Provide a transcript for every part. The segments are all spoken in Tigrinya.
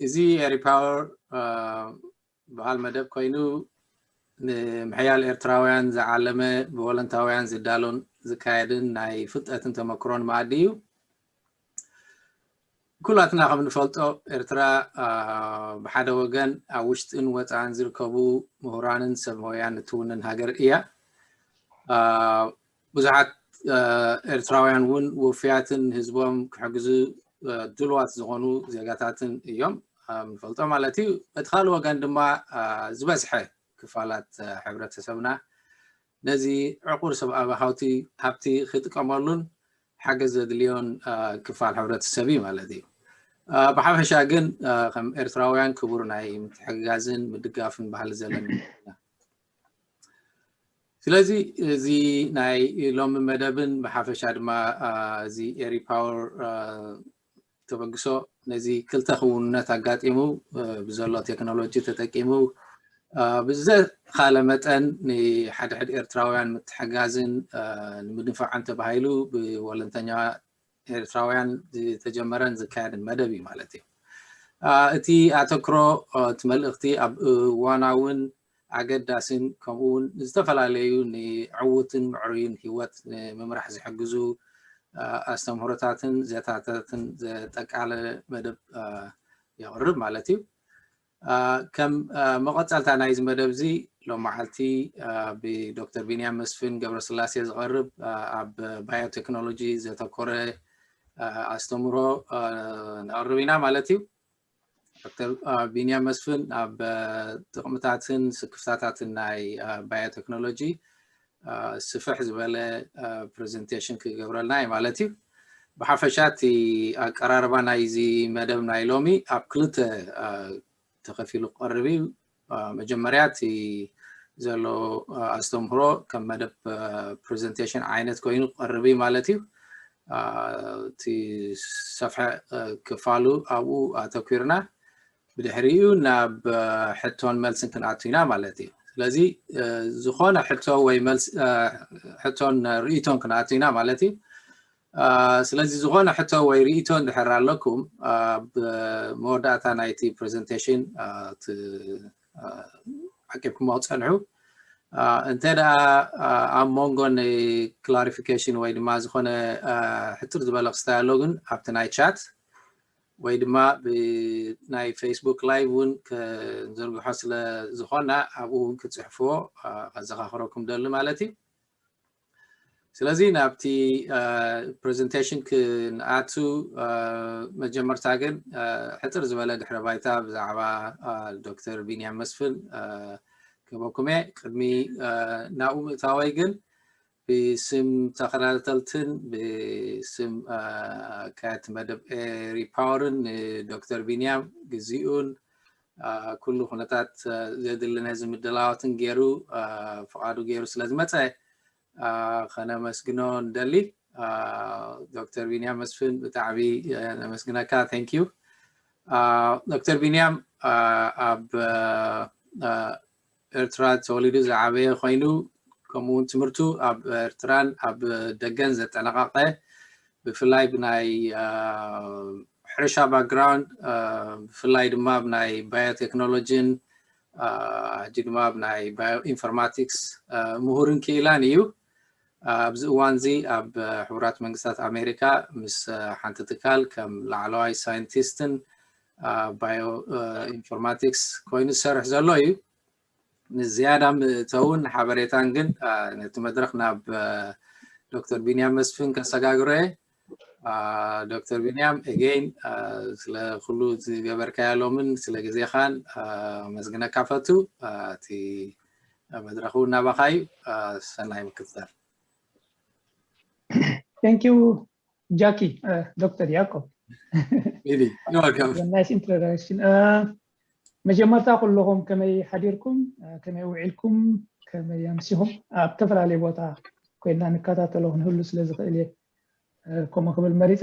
እዚ ኤሪፓወር በሃል መደብ ኮይኑ ንምሕያል ኤርትራውያን ዝዓለመ ብወለንታውያን ዝዳሎን ዝካየድን ናይ ፍልጠትን ተመክሮን መኣዲ እዩ። ኩላትና ከም ንፈልጦ ኤርትራ ብሓደ ወገን ኣብ ውሽጥን ወፃእን ዝርከቡ ምሁራንን ሰብ ሞያን እትውንን ሃገር እያ። ብዙሓት ኤርትራውያን እውን ውፍያትን ህዝቦም ክሕግዙ ድልዋት ዝኾኑ ዜጋታትን እዮም ንፈልጦ ማለት እዩ። በቲ ካልእ ወገን ድማ ዝበዝሐ ክፋላት ሕብረተሰብና ነዚ ዕቑር ሰብኣዊ ሃብቲ ክጥቀመሉን ሓገዝ ዘድልዮን ክፋል ሕብረተሰብ እዩ ማለት እዩ። ብሓፈሻ ግን ከም ኤርትራውያን ክቡር ናይ ምትሕግጋዝን ምድጋፍን ባህሊ ዘለና። ስለዚ እዚ ናይ ሎሚ መደብን ብሓፈሻ ድማ እዚ ኤሪፓወር ተበግሶ ነዚ ክልተ ክውንነት ኣጋጢሙ ብዘሎ ቴክኖሎጂ ተጠቂሙ ብዝተኻለ መጠን ንሓድሕድ ኤርትራውያን ምትሕጋዝን ንምድንፋዕን ተባሂሉ ብወለንተኛ ኤርትራውያን ዝተጀመረን ዝካየድን መደብ እዩ ማለት እዩ። እቲ ኣተክሮ እቲ መልእኽቲ ኣብ እዋናውን ኣገዳስን ከምኡ እውን ዝተፈላለዩ ንዕውትን ምዕሩይን ህይወት ንምምራሕ ዝሕግዙ ኣስተምህሮታትን ዘታታትን ዘጠቃለ መደብ የቕርብ ማለት እዩ። ከም መቐፀልታ ናይዚ መደብ እዚ ሎም መዓልቲ ብዶክተር ቢንያም መስፍን ገብረስላሴ ዝቐርብ ኣብ ባዮቴክኖሎጂ ዘተኮረ ኣስተምህሮ ነቕርብ ኢና ማለት እዩ። ዶክተር ቢንያም መስፍን ኣብ ጥቕምታትን ስክፍታታትን ናይ ባዮቴክኖሎጂ ስፍሕ ዝበለ ፕሬዘንቴሽን ክገብረልና እዩ ማለት እዩ። ብሓፈሻ እቲ ኣቀራርባ ናይዚ መደብ ናይ ሎሚ ኣብ ክልተ ተኸፊሉ ክቐርብ እዩ። መጀመርያ እቲ ዘሎ ኣስተምህሮ ከም መደብ ፕሬዘንቴሽን ዓይነት ኮይኑ ክቐርብ እዩ ማለት እዩ። እቲ ሰፍሐ ክፋሉ ኣብኡ ኣተኲርና ብድሕሪኡ ናብ ሕቶን መልስን ክንኣቱ ኢና ማለት እዩ። ስለዚ ዝኾነ ሕቶ ወይ መልስ ሕቶን ርእይቶን ክንኣቱ ኢና ማለት እዩ። ስለዚ ዝኾነ ሕቶ ወይ ርእይቶ እንድሕር ኣለኩም ኣብ መወዳእታ ናይቲ ፕሬዘንቴሽን ዓቂብኩሞ ክፀንሑ። እንተ ደኣ ኣብ መንጎ ክላሪፊኬሽን ወይ ድማ ዝኾነ ሕፅር ዝበለ ክስታይ ኣሎ ግን ኣብቲ ናይ ቻት ወይ ድማ ብናይ ፌስቡክ ላይቭ እውን ክንዝርግሖ ስለ ዝኾና ኣብኡ እውን ክፅሕፍዎ ከዘኻኽረኩም ደሊ ማለት እዩ። ስለዚ ናብቲ ፕሬዘንቴሽን ክንኣቱ መጀመርታ ግን ሕፅር ዝበለ ድሕረ ባይታ ብዛዕባ ዶክተር ቢንያም መስፍን ክህበኩም እየ። ቅድሚ ናብኡ ምእታወይ ግን ብስም ተኸታተልትን ብስም ኣካየድቲ መደብ ኤሪፓወርን ንዶክተር ቢንያም ግዚኡን ኩሉ ኩነታት ዘድሊ ነዚ ምድላዋትን ገይሩ ፍቓዱ ገይሩ ስለ ዝመፀ ከነመስግኖ ንደሊ። ዶክተር ቢንያም መስፍን ብጣዕሚ ነመስግነካ። Thank you። ዶክተር ቢንያም ኣብ ኤርትራ ተወሊዱ ዝዓበየ ኮይኑ ከምኡ እውን ትምህርቱ ኣብ ኤርትራን ኣብ ደገን ዘጠናቐቐ ብፍላይ ብናይ ሕርሻ ባክግራውንድ ብፍላይ ድማ ብናይ ባዮቴክኖሎጂን ሕጂ ድማ ብናይ ባዮ ኢንፎርማቲክስ ምሁርን ክኢላን እዩ። ኣብዚ እዋን እዚ ኣብ ሕቡራት መንግስታት ኣሜሪካ ምስ ሓንቲ ትካል ከም ላዕለዋይ ሳይንቲስትን ባዮ ኢንፎርማቲክስ ኮይኑ ዝሰርሕ ዘሎ እዩ። ንዝያዳ ምእተውን ሓበሬታን ግን ነቲ መድረክ ናብ ዶክተር ቢንያም መስፍን ከሰጋግሮ እየ። ዶክተር ቢንያም again ስለ ኩሉ ዝገበርካዮ ሎምን ስለ ግዜኻን መስግነካ ፈቱ። እቲ መድረክ እውን ናባኻ እዩ። ሰናይ ምክትታል። Thank you ጃኪ። ዶክተር ያዕቆብ Really? You're welcome. Nice introduction። መጀመርታ ኩለኹም ከመይ ሓዲርኩም፣ ከመይ ውዒልኩም፣ ከመይ ኣምሲኹም? ኣብ ዝተፈላለዩ ቦታ ኮይንና ንከታተሎ ክንህሉ ስለ ዝኽእል እየ ከምኡ ክብል መሪፀ።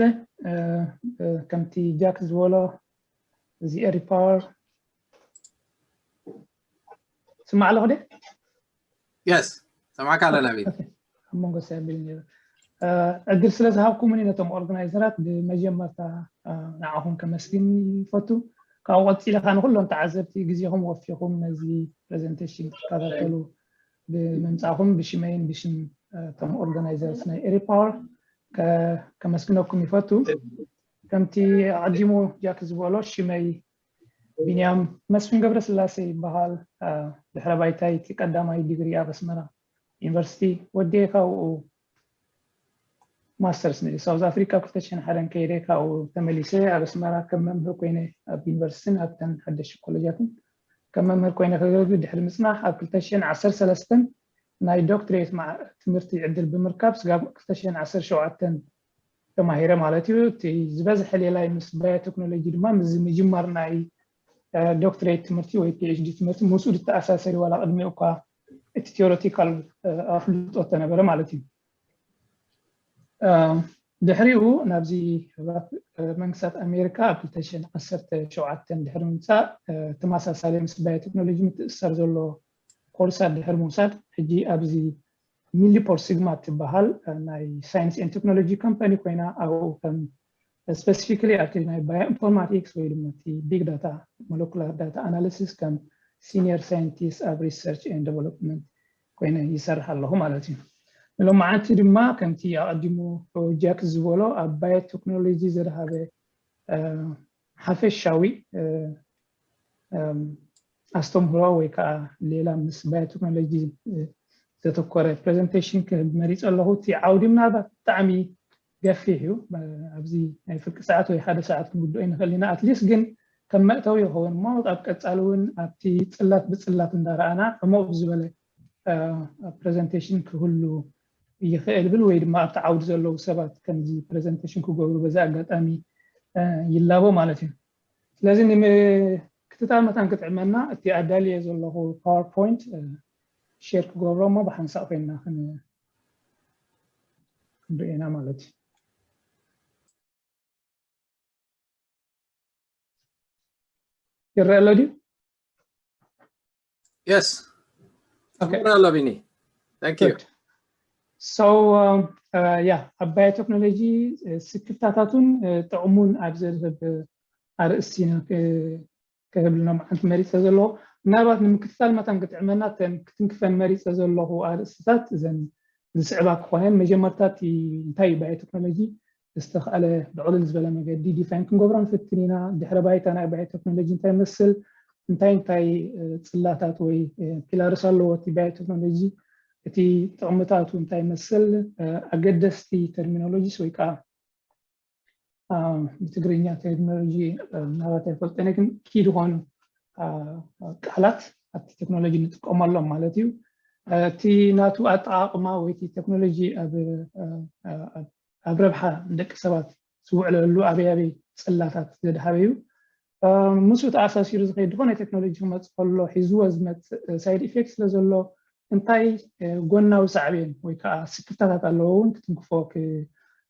ከምቲ ጃክ ዝበሎ እዚ ኤሪ ፓወር ስማዕ ኣለኹ ደ Yes. ሰማዕካ ኣለና ቤት። ኣብ መንጎ ሰብ ኣቢሉ ነይሩ። ዕድል ስለ ዝሃብኩምኒ ነቶም ኦርጋናይዘራት ብመጀመርታ ንዓኹም ከመስግን ይፈቱ። ካብኡ ቀፂለ ከዓ ንኩሎም ተዓዘብቲ ግዜኹም ወፊኹም ነዚ ፕሬዘንቴሽን ክትከታተሉ ብምምፃእኹም ብሽመይን ብሽም እቶም ኦርጋናይዘርስ ናይ ኤሪፓወር ከመስግነኩም ይፈቱ። ከምቲ ኣቐዲሙ ጃክ ዝበሎ ሽመይ ቢንያም መስፍን ገብረስላሴ ይበሃል። ድሕረ ባይታይ እቲ ቀዳማይ ዲግሪ ኣብ ኣስመራ ዩኒቨርሲቲ ወዲኤ ካብኡ ማስተርስ ን ሳውዝ ኣፍሪካ ክልተ ሽሕን ሓደን ከይደ ካብኡ ተመሊሰ ኣብ ኣስመራ ከም መምህር ኮይነ ኣብ ዩኒቨርሲቲን ኣብተን ሓደሽቲ ኮሌጃትን ከም መምህር ኮይነ ከገልግል ድሕሪ ምፅናሕ ኣብ ክልተ ሽሕን ዓሰርተ ሰለስተን ናይ ዶክትሬት ትምህርቲ ዕድል ብምርካብ ስጋብ ክልተ ሽሕን ዓሰርተ ሸውዓተን ተማሂረ ማለት እዩ። እቲ ዝበዝሐ ሌላይ ምስ ባዮቴክኖሎጂ ድማ ምስ ምጅማር ናይ ዶክትሬት ትምህርቲ ወይ ፒኤችዲ ትምህርቲ ምስኡ ዝተኣሳሰሪ ዋላ ቅድሚኡ እኳ እቲ ቴዎሬቲካል ኣፍልጦ ተነበረ ማለት እዩ። ድሕሪኡ ናብዚ መንግስታት ኣሜሪካ ኣብ ክልተ ሽሕን ዓሰርተ ሸውዓተን ድሕሪ ምምፃእ ተመሳሳሊ ምስ ባዮቴክኖሎጂ ምትእስሳር ዘሎ ኮርሳት ድሕሪ ምውሳድ ሕጂ ኣብዚ ሚሊፖር ሲግማ ትበሃል ናይ ሳይንስ ኤን ቴክኖሎጂ ካምፓኒ ኮይና ኣብኡ ከም ስፔሲፊካሊ ኣብቲ ናይ ባዮኢንፎርማቲክስ ወይ ድማ እቲ ቢግ ዳታ ሞለኩላር ዳታ ኣናሊሲስ ከም ሲኒየር ሳይንቲስት ኣብ ሪሰርች ኤን ዴቨሎፕመንት ኮይነ ይሰርሕ ኣለኹ ማለት እዩ። ንሎማዓንቲ ድማ ከምቲ ኣቐዲሙ ጃክ ዝበሎ ኣብ ባዮቴክኖሎጂ ዘድሃበ ሓፈሻዊ ኣስተምህሮ ወይ ከዓ ሌላ ምስ ባዮቴክኖሎጂ ዘተኮረ ፕሬዘንቴሽን ክህብ መሪፀ ኣለኹ። እቲ ዓውዲ ምናልባት ብጣዕሚ ገፊሕ እዩ። ኣብዚ ናይ ፍርቂ ሰዓት ወይ ሓደ ሰዓት ክንውድኦ ይንኽእል ኢና። ኣትሊስት ግን ከም መእተዊ ይኸውን እሞ ኣብ ቀፃሊ እውን ኣብቲ ፅላት ብፅላት እንዳረኣና ዕሙቕ ዝበለ ፕሬዘንቴሽን ክህሉ ይኽእል ብል ወይ ድማ ኣብቲ ዓውዲ ዘለዉ ሰባት ከምዚ ፕሬዘንቴሽን ክገብሩ በዚ ኣጋጣሚ ይላቦ ማለት እዩ። ስለዚ ንምክትታል መታን ክጥዕመና እቲ ኣዳልየ ዘለኹ ፓወርፖይንት ሼር ክገብሮ እሞ ብሓንሳእ ኮይንና ክንሪኤና ማለት እዩ። ይረአ ኣሎ ድዩ? የስ Okay. ይረአ ኣሎ ቢኒ። Thank you. So ያ ኣብ ባዮቴክኖሎጂ ስክፍታታቱን ጥቕሙን ኣብ ዘድህብ ኣርእስቲ ኢና ክህብልና መዓልቲ መሪፀ ዘለዎ። ምናልባት ንምክትታል መታን ክጥዕመና እተን ክትንክፈን መሪፀ ዘለኹ ኣርእስትታት እዘን ዝስዕባ ክኾነን። መጀመርታ እቲ እንታይ እዩ ባዮቴክኖሎጂ ዝተኽኣለ ብዕልል ዝበለ መገዲ ዲፋይን ክንገብሮ ንፍትን ኢና። ድሕረ ባይታ ናይ ባዮቴክኖሎጂ እንታይ ይመስል፣ እንታይ እንታይ ፅላታት ወይ ፒላርስ ኣለዎ እቲ ባዮቴክኖሎጂ፣ እቲ ጥቕምታቱ እንታይ ይመስል፣ ኣገደስቲ ተርሚኖሎጂስ ወይ ከዓ ብትግርኛ ቴክኖሎጂ ምናልባት ኣይፈልጠን ግን ኪ ዝኾኑ ቃላት ኣብቲ ቴክኖሎጂ ንጥቀመሎም ማለት እዩ። እቲ ናቱ ኣጠቃቅማ ወይ እቲ ቴክኖሎጂ ኣብ ረብሓ ንደቂ ሰባት ዝውዕለሉ ኣበይ ኣበይ ፅላታት ዘድሃበ እዩ። ምስኡ ተኣሳሲሩ ዝኸይድ ዝኾነ ቴክኖሎጂ ክመፅእ ከሎ ሒዝዎ ዝመፅእ ሳይድ ኢፌክት ስለ ዘሎ እንታይ ጎናዊ ሳዕቤን ወይ ከዓ ስክፍታታት ኣለዎ እውን ክትንክፎ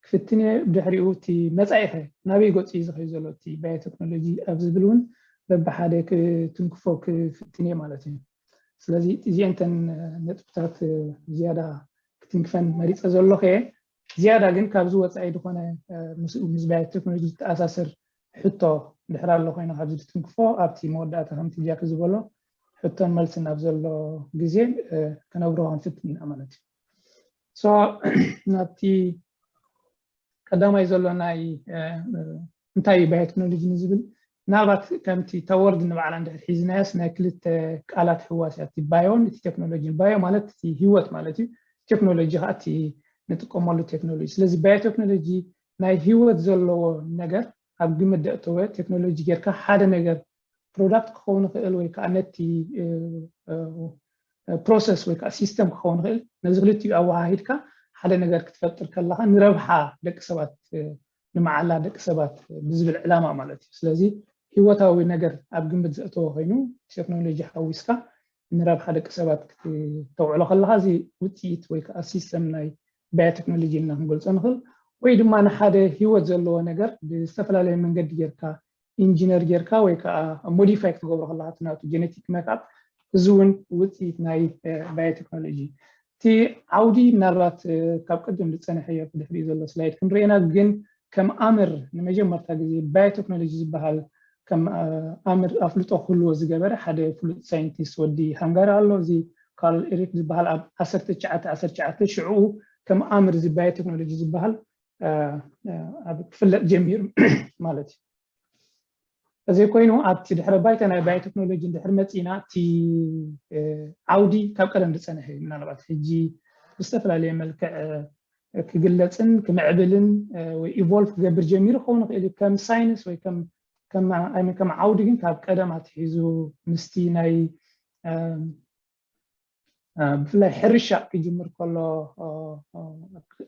ክፍትን እየ። ብድሕሪኡ እቲ መፃኢኸ ናበይ ገፁ እዩ ዝኸይድ ዘሎ እቲ ባዮቴክኖሎጂ ኣብ ዝብል እውን በብሓደ ክትንክፎ ክፍትን እየ ማለት እዩ። ስለዚ እዚአንተን ነጥብታት ዝያዳ ክትንክፈን መሪፀ ዘለኹ እየ። ዝያዳ ግን ካብዚ ወፃኢ ዝኾነ ምስ ባዮቴክኖሎጂ ዝተኣሳሰር ሕቶ ድሕር ኣሎ ኮይኑ ካብዚ ክትንክፎ ኣብቲ መወዳእታ ከምቲ ጃክ ዝበሎ ሕቶን መልስን ኣብ ዘሎ ግዜ ከነብርሆ ክንፍትን ኢና ማለት እዩ። ናብቲ ቀዳማይ ዘሎ ናይ እንታይ እዩ ባዮቴክኖሎጂ ንዝብል ምናልባት ከምቲ ተወርድ ንባዕላ እንድሕር ሒዝናያስ ናይ ክልተ ቃላት ሕዋስ እያ። እቲ ባዮን እቲ ቴክኖሎጂን። ባዮ ማለት እቲ ህይወት ማለት እዩ። ቴክኖሎጂ ከዓ እቲ ንጥቀመሉ ቴክኖሎጂ። ስለዚ ባዮቴክኖሎጂ ናይ ህይወት ዘለዎ ነገር ኣብ ግምት ዘእተወ ቴክኖሎጂ ጌርካ ሓደ ነገር ፕሮዳክት ክኸውን ይኽእል ወይ ከዓ ነቲ ፕሮሰስ ወይ ከዓ ሲስተም ክኸውን ይኽእል። ነዚ ክልቲኡ ኣወሃሂድካ ሓደ ነገር ክትፈጥር ከለካ ንረብሓ ደቂ ሰባት ንመዓላ ደቂ ሰባት ብዝብል ዕላማ ማለት እዩ። ስለዚ ህይወታዊ ነገር ኣብ ግምት ዘእተወ ኮይኑ ቴክኖሎጂ ሓዊስካ ንረብሓ ደቂ ሰባት ክተውዕሎ ከለካ እዚ ውፅኢት ወይ ከዓ ሲስተም ናይ ባዮቴክኖሎጂ ኢልና ክንገልፆ ንኽእል። ወይ ድማ ንሓደ ህይወት ዘለዎ ነገር ብዝተፈላለየ መንገዲ ጌርካ ኢንጂነር ጌርካ ወይ ከዓ ሞዲፋይ ክትገብሮ ከለካ እቲ ናቱ ጀነቲክ ሜክኣፕ እዚ እውን ውፅኢት ናይ ባዮቴክኖሎጂ። እቲ ዓውዲ ምናልባት ካብ ቅድም ዝፀንሐ እዮ ብድሕሪኡ ዘሎ ስላይድ ክንርኤና ግን ከም ኣምር ንመጀመርታ ግዜ ባዮቴክኖሎጂ ዝበሃል ከም ኣምር ኣፍልጦ ክህልዎ ዝገበረ ሓደ ፍሉጥ ሳይንቲስት ወዲ ሃንጋሪ ኣሎ። እዚ ካርል ኤሪክ ዝበሃል ኣብ ዓሰርተ ትሽዓተ ዓሰርተ ትሽዓተ ሽዑ ከም ኣምር እዚ ባዮቴክኖሎጂ ዝበሃል ኣብ ክፍለጥ ጀሚሩ ማለት እዩ። እዚ ኮይኑ ኣብቲ ድሕረ ባይታ ናይ ባዮቴክኖሎጂ እንድሕር መፂና እቲ ዓውዲ ካብ ቀደም ዝፀንሐ እዩ። ምናልባት ሕጂ ብዝተፈላለየ መልክዕ ክግለፅን ክምዕብልን ወይ ኢቮልቭ ክገብር ጀሚሩ ክኸውን ይኽእል እዩ። ከም ሳይንስ ወይ ከም ዓውዲ ግን ካብ ቀደም ኣትሒዙ ምስቲ ናይ ብፍላይ ሕርሻ ክጅምር ከሎ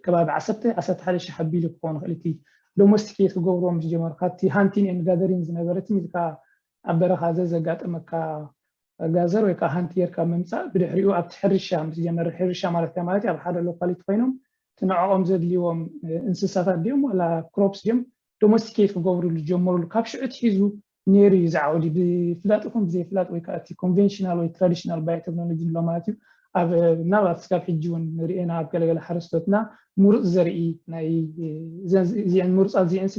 ከባቢ ዓሰርተ ዓሰርተ ሓደ ሺሕ ኣቢሉ ክኸውን ይኽእል። እቲ ዶሞስቲኬት ክገብርዎም ዝጀመሩ ካብቲ ሃንቲን ኤንድ ጋዘሪን ዝነበረትን ኢልካ ኣብ በረኻ ዘዘጋጠመካ ጋዘር ወይ ከዓ ሃንት ጌርካ ምምፃእ ብድሕሪኡ ኣብቲ ሕርሻ ምስ ጀመረ ሕርሻ ማለት እንታይ ማለት እዩ? ኣብ ሓደ ሎካሊቲ ኮይኖም እቲ ንዕኦም ዘድልዎም እንስሳታት ድዮም ዋላ ክሮፕስ ድዮም ዶሞስቲኬት ክገብሩሉ ዝጀመሩሉ ካብ ሽዑ ትሒዙ ነይሩ እዩ። ዝዓውዲ ብፍላጥ ይኹን ብዘይፍላጥ ወይ ከዓ እቲ ኮንቨንሽናል ወይ ትራዲሽናል ባዮቴክኖሎጂ ንሎ ማለት እዩ ኣብ ምናልባት ስጋብ ሕጂ እውን ንርእና ኣብ ገለገለ ሓረስቶትና ሙሩፅ ዘርኢ ናይ እዚአን ሙሩፃት እዚአንስ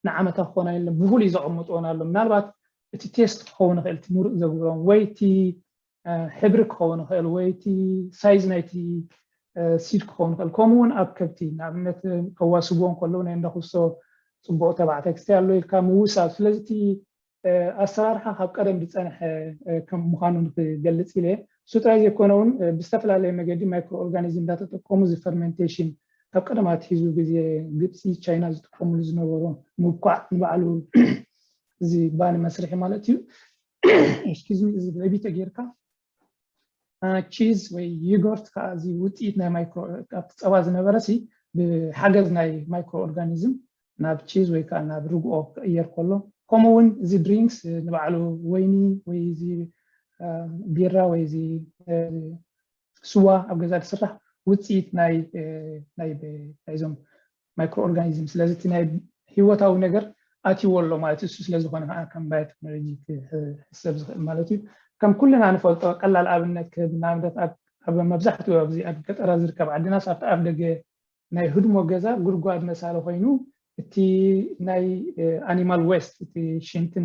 ንዓመታ ክኾና የለን ብፍሉይ ዘቐምጥዎን ኣሎ። ምናልባት እቲ ቴስት ክኸውን ይኽእል እቲ ሙሩፅ ዘግብሮም ወይ እቲ ሕብሪ ክኸውን ይኽእል ወይ እቲ ሳይዝ ናይቲ ሲድ ክኸውን ይኽእል። ከምኡ እውን ኣብ ከብቲ ንኣብነት ከዋስብዎ ከለዉ ናይ እንዳኩስቶ ፅቡቕ ተባዕታይ ክስታይ ኣሎ ኢልካ ምውሳብ። ስለዚ እቲ ኣሰራርሓ ካብ ቀደም ዝፀንሐ ከም ምዃኑ ንክገልፅ ኢለ እሱ ጥራይ ዘይኮነ እውን ብዝተፈላለየ መገዲ ማይክሮ ኦርጋኒዝም እንዳተጠቀሙ እዚ ፈርሜንቴሽን ካብ ቀደም ኣትሒዙ ግዜ ግብፂ ቻይና ዝጥቀምሉ ዝነበሩ ምብኳዕ ንባዕሉ እዚ ባኒ መስርሒ ማለት እዩ። ኤክስኪዝ ሚ እዚ ብዕቢተ ጌርካ ቺዝ ወይ ዩጎርት ከዓ እዚ ውፅኢት ናይ ማይክሮ ኣብቲ ፀባ ዝነበረ ሲ ብሓገዝ ናይ ማይክሮ ኦርጋኒዝም ናብ ቺዝ ወይ ከዓ ናብ ርግኦ ክቅየር ከሎ ከምኡ እውን እዚ ድሪንክስ ንባዕሉ ወይኒ ወይ እዚ ቢራ ወይ እዚ ስዋ ኣብ ገዛ ዝስራሕ ውፅኢት ናይ ናይዞም ማይክሮ ኦርጋኒዝም ስለዚ እቲ ናይ ህይወታዊ ነገር ኣትይዎ ኣሎ ማለት እዩ። እሱ ስለዝኾነ ከዓ ከም ባዮቴክኖሎጂ ክሕሰብ ዝኽእል ማለት እዩ። ከም ኩልና ንፈልጦ ቀላል ኣብነት ክህብ ንኣብነት ኣብ መብዛሕትኡ ኣብዚ ኣብ ገጠራት ዝርከብ ዓድናስ ኣብቲ ኣፍ ደገ ናይ ህድሞ ገዛ ጉድጓድ መሳሊ ኮይኑ እቲ ናይ ኣኒማል ዌስት እቲ ሽንትን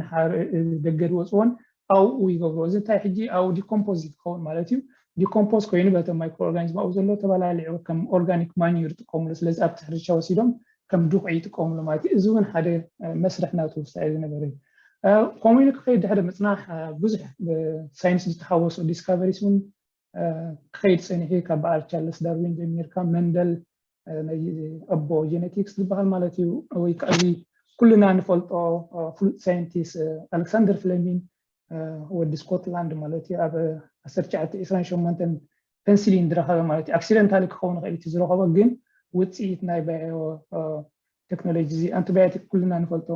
ደገ ዝወፅዎን ኣብኡ ይገብርዎ። እዚ እንታይ ሕጂ ኣብኡ ዲኮምፖዝ ክኸውን ማለት እዩ። ዲኮምፖዝ ኮይኑ በቶም ማይክሮ ኦርጋኒዝም ኣብኡ ዘሎ ተበላሊዑ ከም ኦርጋኒክ ማኒር ይጥቀምሉ። ስለዚ ኣብቲ ሕርሻ ወሲዶም ከም ዱኽዒ ይጥቀምሉ ማለት እዩ። እዚ እውን ሓደ መስርሕ ናቱ ውሳኤ ዝነበረ እዩ። ከምኡ ኢሉ ክኸይድ ድሕሪ ምፅናሕ ብዙሕ ሳይንስ ዝተሓወሶ ዲስካቨሪስ እውን ክኸይድ ፀኒሑ ካብ በዓል ቻርልስ ዳርዊን ጀሚርካ መንደል ናይ ኣቦ ጀነቲክስ ዝበሃል ማለት እዩ። ወይ ከዓ እዚ ኩልና ንፈልጦ ፍሉጥ ሳይንቲስት ኣሌክሳንደር ፍለሚንግ ወዲ ስኮትላንድ ማለት እዩ ኣብ ዓሰርተ ትሽዓተ ዕስራን ሸሞንተን ፐንሲሊን ዝረኸበ ማለት እዩ። ኣክሲደንታሊ ክኸውን ይኽእል እቲ ዝረኸቦ ግን ውፅኢት ናይ ባዮ ቴክኖሎጂ እዚ ኣንቲባዮቲክ ኩልና ንፈልጦ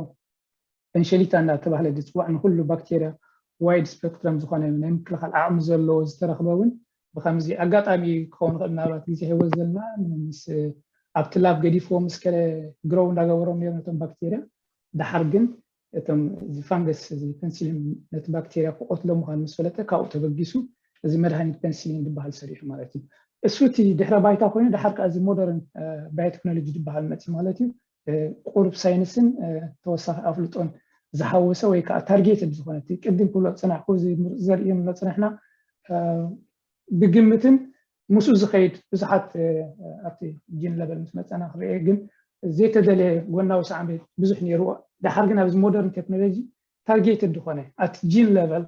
ፈንሸሊታ እንዳተባህለ ዝፅዋዕ ንኩሉ ባክቴርያ ዋይድ ስፔክትረም ዝኾነ ናይ ምክልኻል ዓቕሚ ዘለዎ ዝተረኽበ እውን ብከምዚ ኣጋጣሚ ክኸውን ይኽእል ምናልባት ግዜ ህይወት ዘለና ምስ ኣብቲ ላብ ገዲፍዎ ምስ ከለ ግሮው እንዳገበሮም ነይሩ ነቶም ባክቴርያ ድሓር ግን እቶም እዚ ፋንገስ እዚ ፐንሲሊን ነቲ ባክቴርያ ክቆትሎ ምዃኑ ምስ ፈለጠ ካብኡ ተበጊሱ እዚ መድሃኒት ፐንሲሊን ዝበሃል ሰሪሑ ማለት እዩ። እሱ እቲ ድሕረ ባይታ ኮይኑ ድሓር ከዓ እዚ ሞደርን ባዮቴክኖሎጂ ዝበሃል መፂ ማለት እዩ። ቁሩብ ሳይንስን ተወሳኺ ኣፍልጦን ዝሓወሰ ወይ ከዓ ታርጌትድ ዝኾነ እቲ ቅድም ክብሎ ዝፅናሕኩ እዚ ምርፅ ዘርኢ ንብሎ ፅናሕና ብግምትን ምስኡ ዝኸይድ ብዙሓት ኣብቲ ጂን ለበል ምስ መፀና ክርአ ግን ዘይተደለየ ጎናዊ ሳዕቤን ብዙሕ ነይርዎ። ድሓር ግን ኣብዚ ሞደርን ቴክኖሎጂ ታርጌትድ ዝኾነ ኣቲ ጂን ለቨል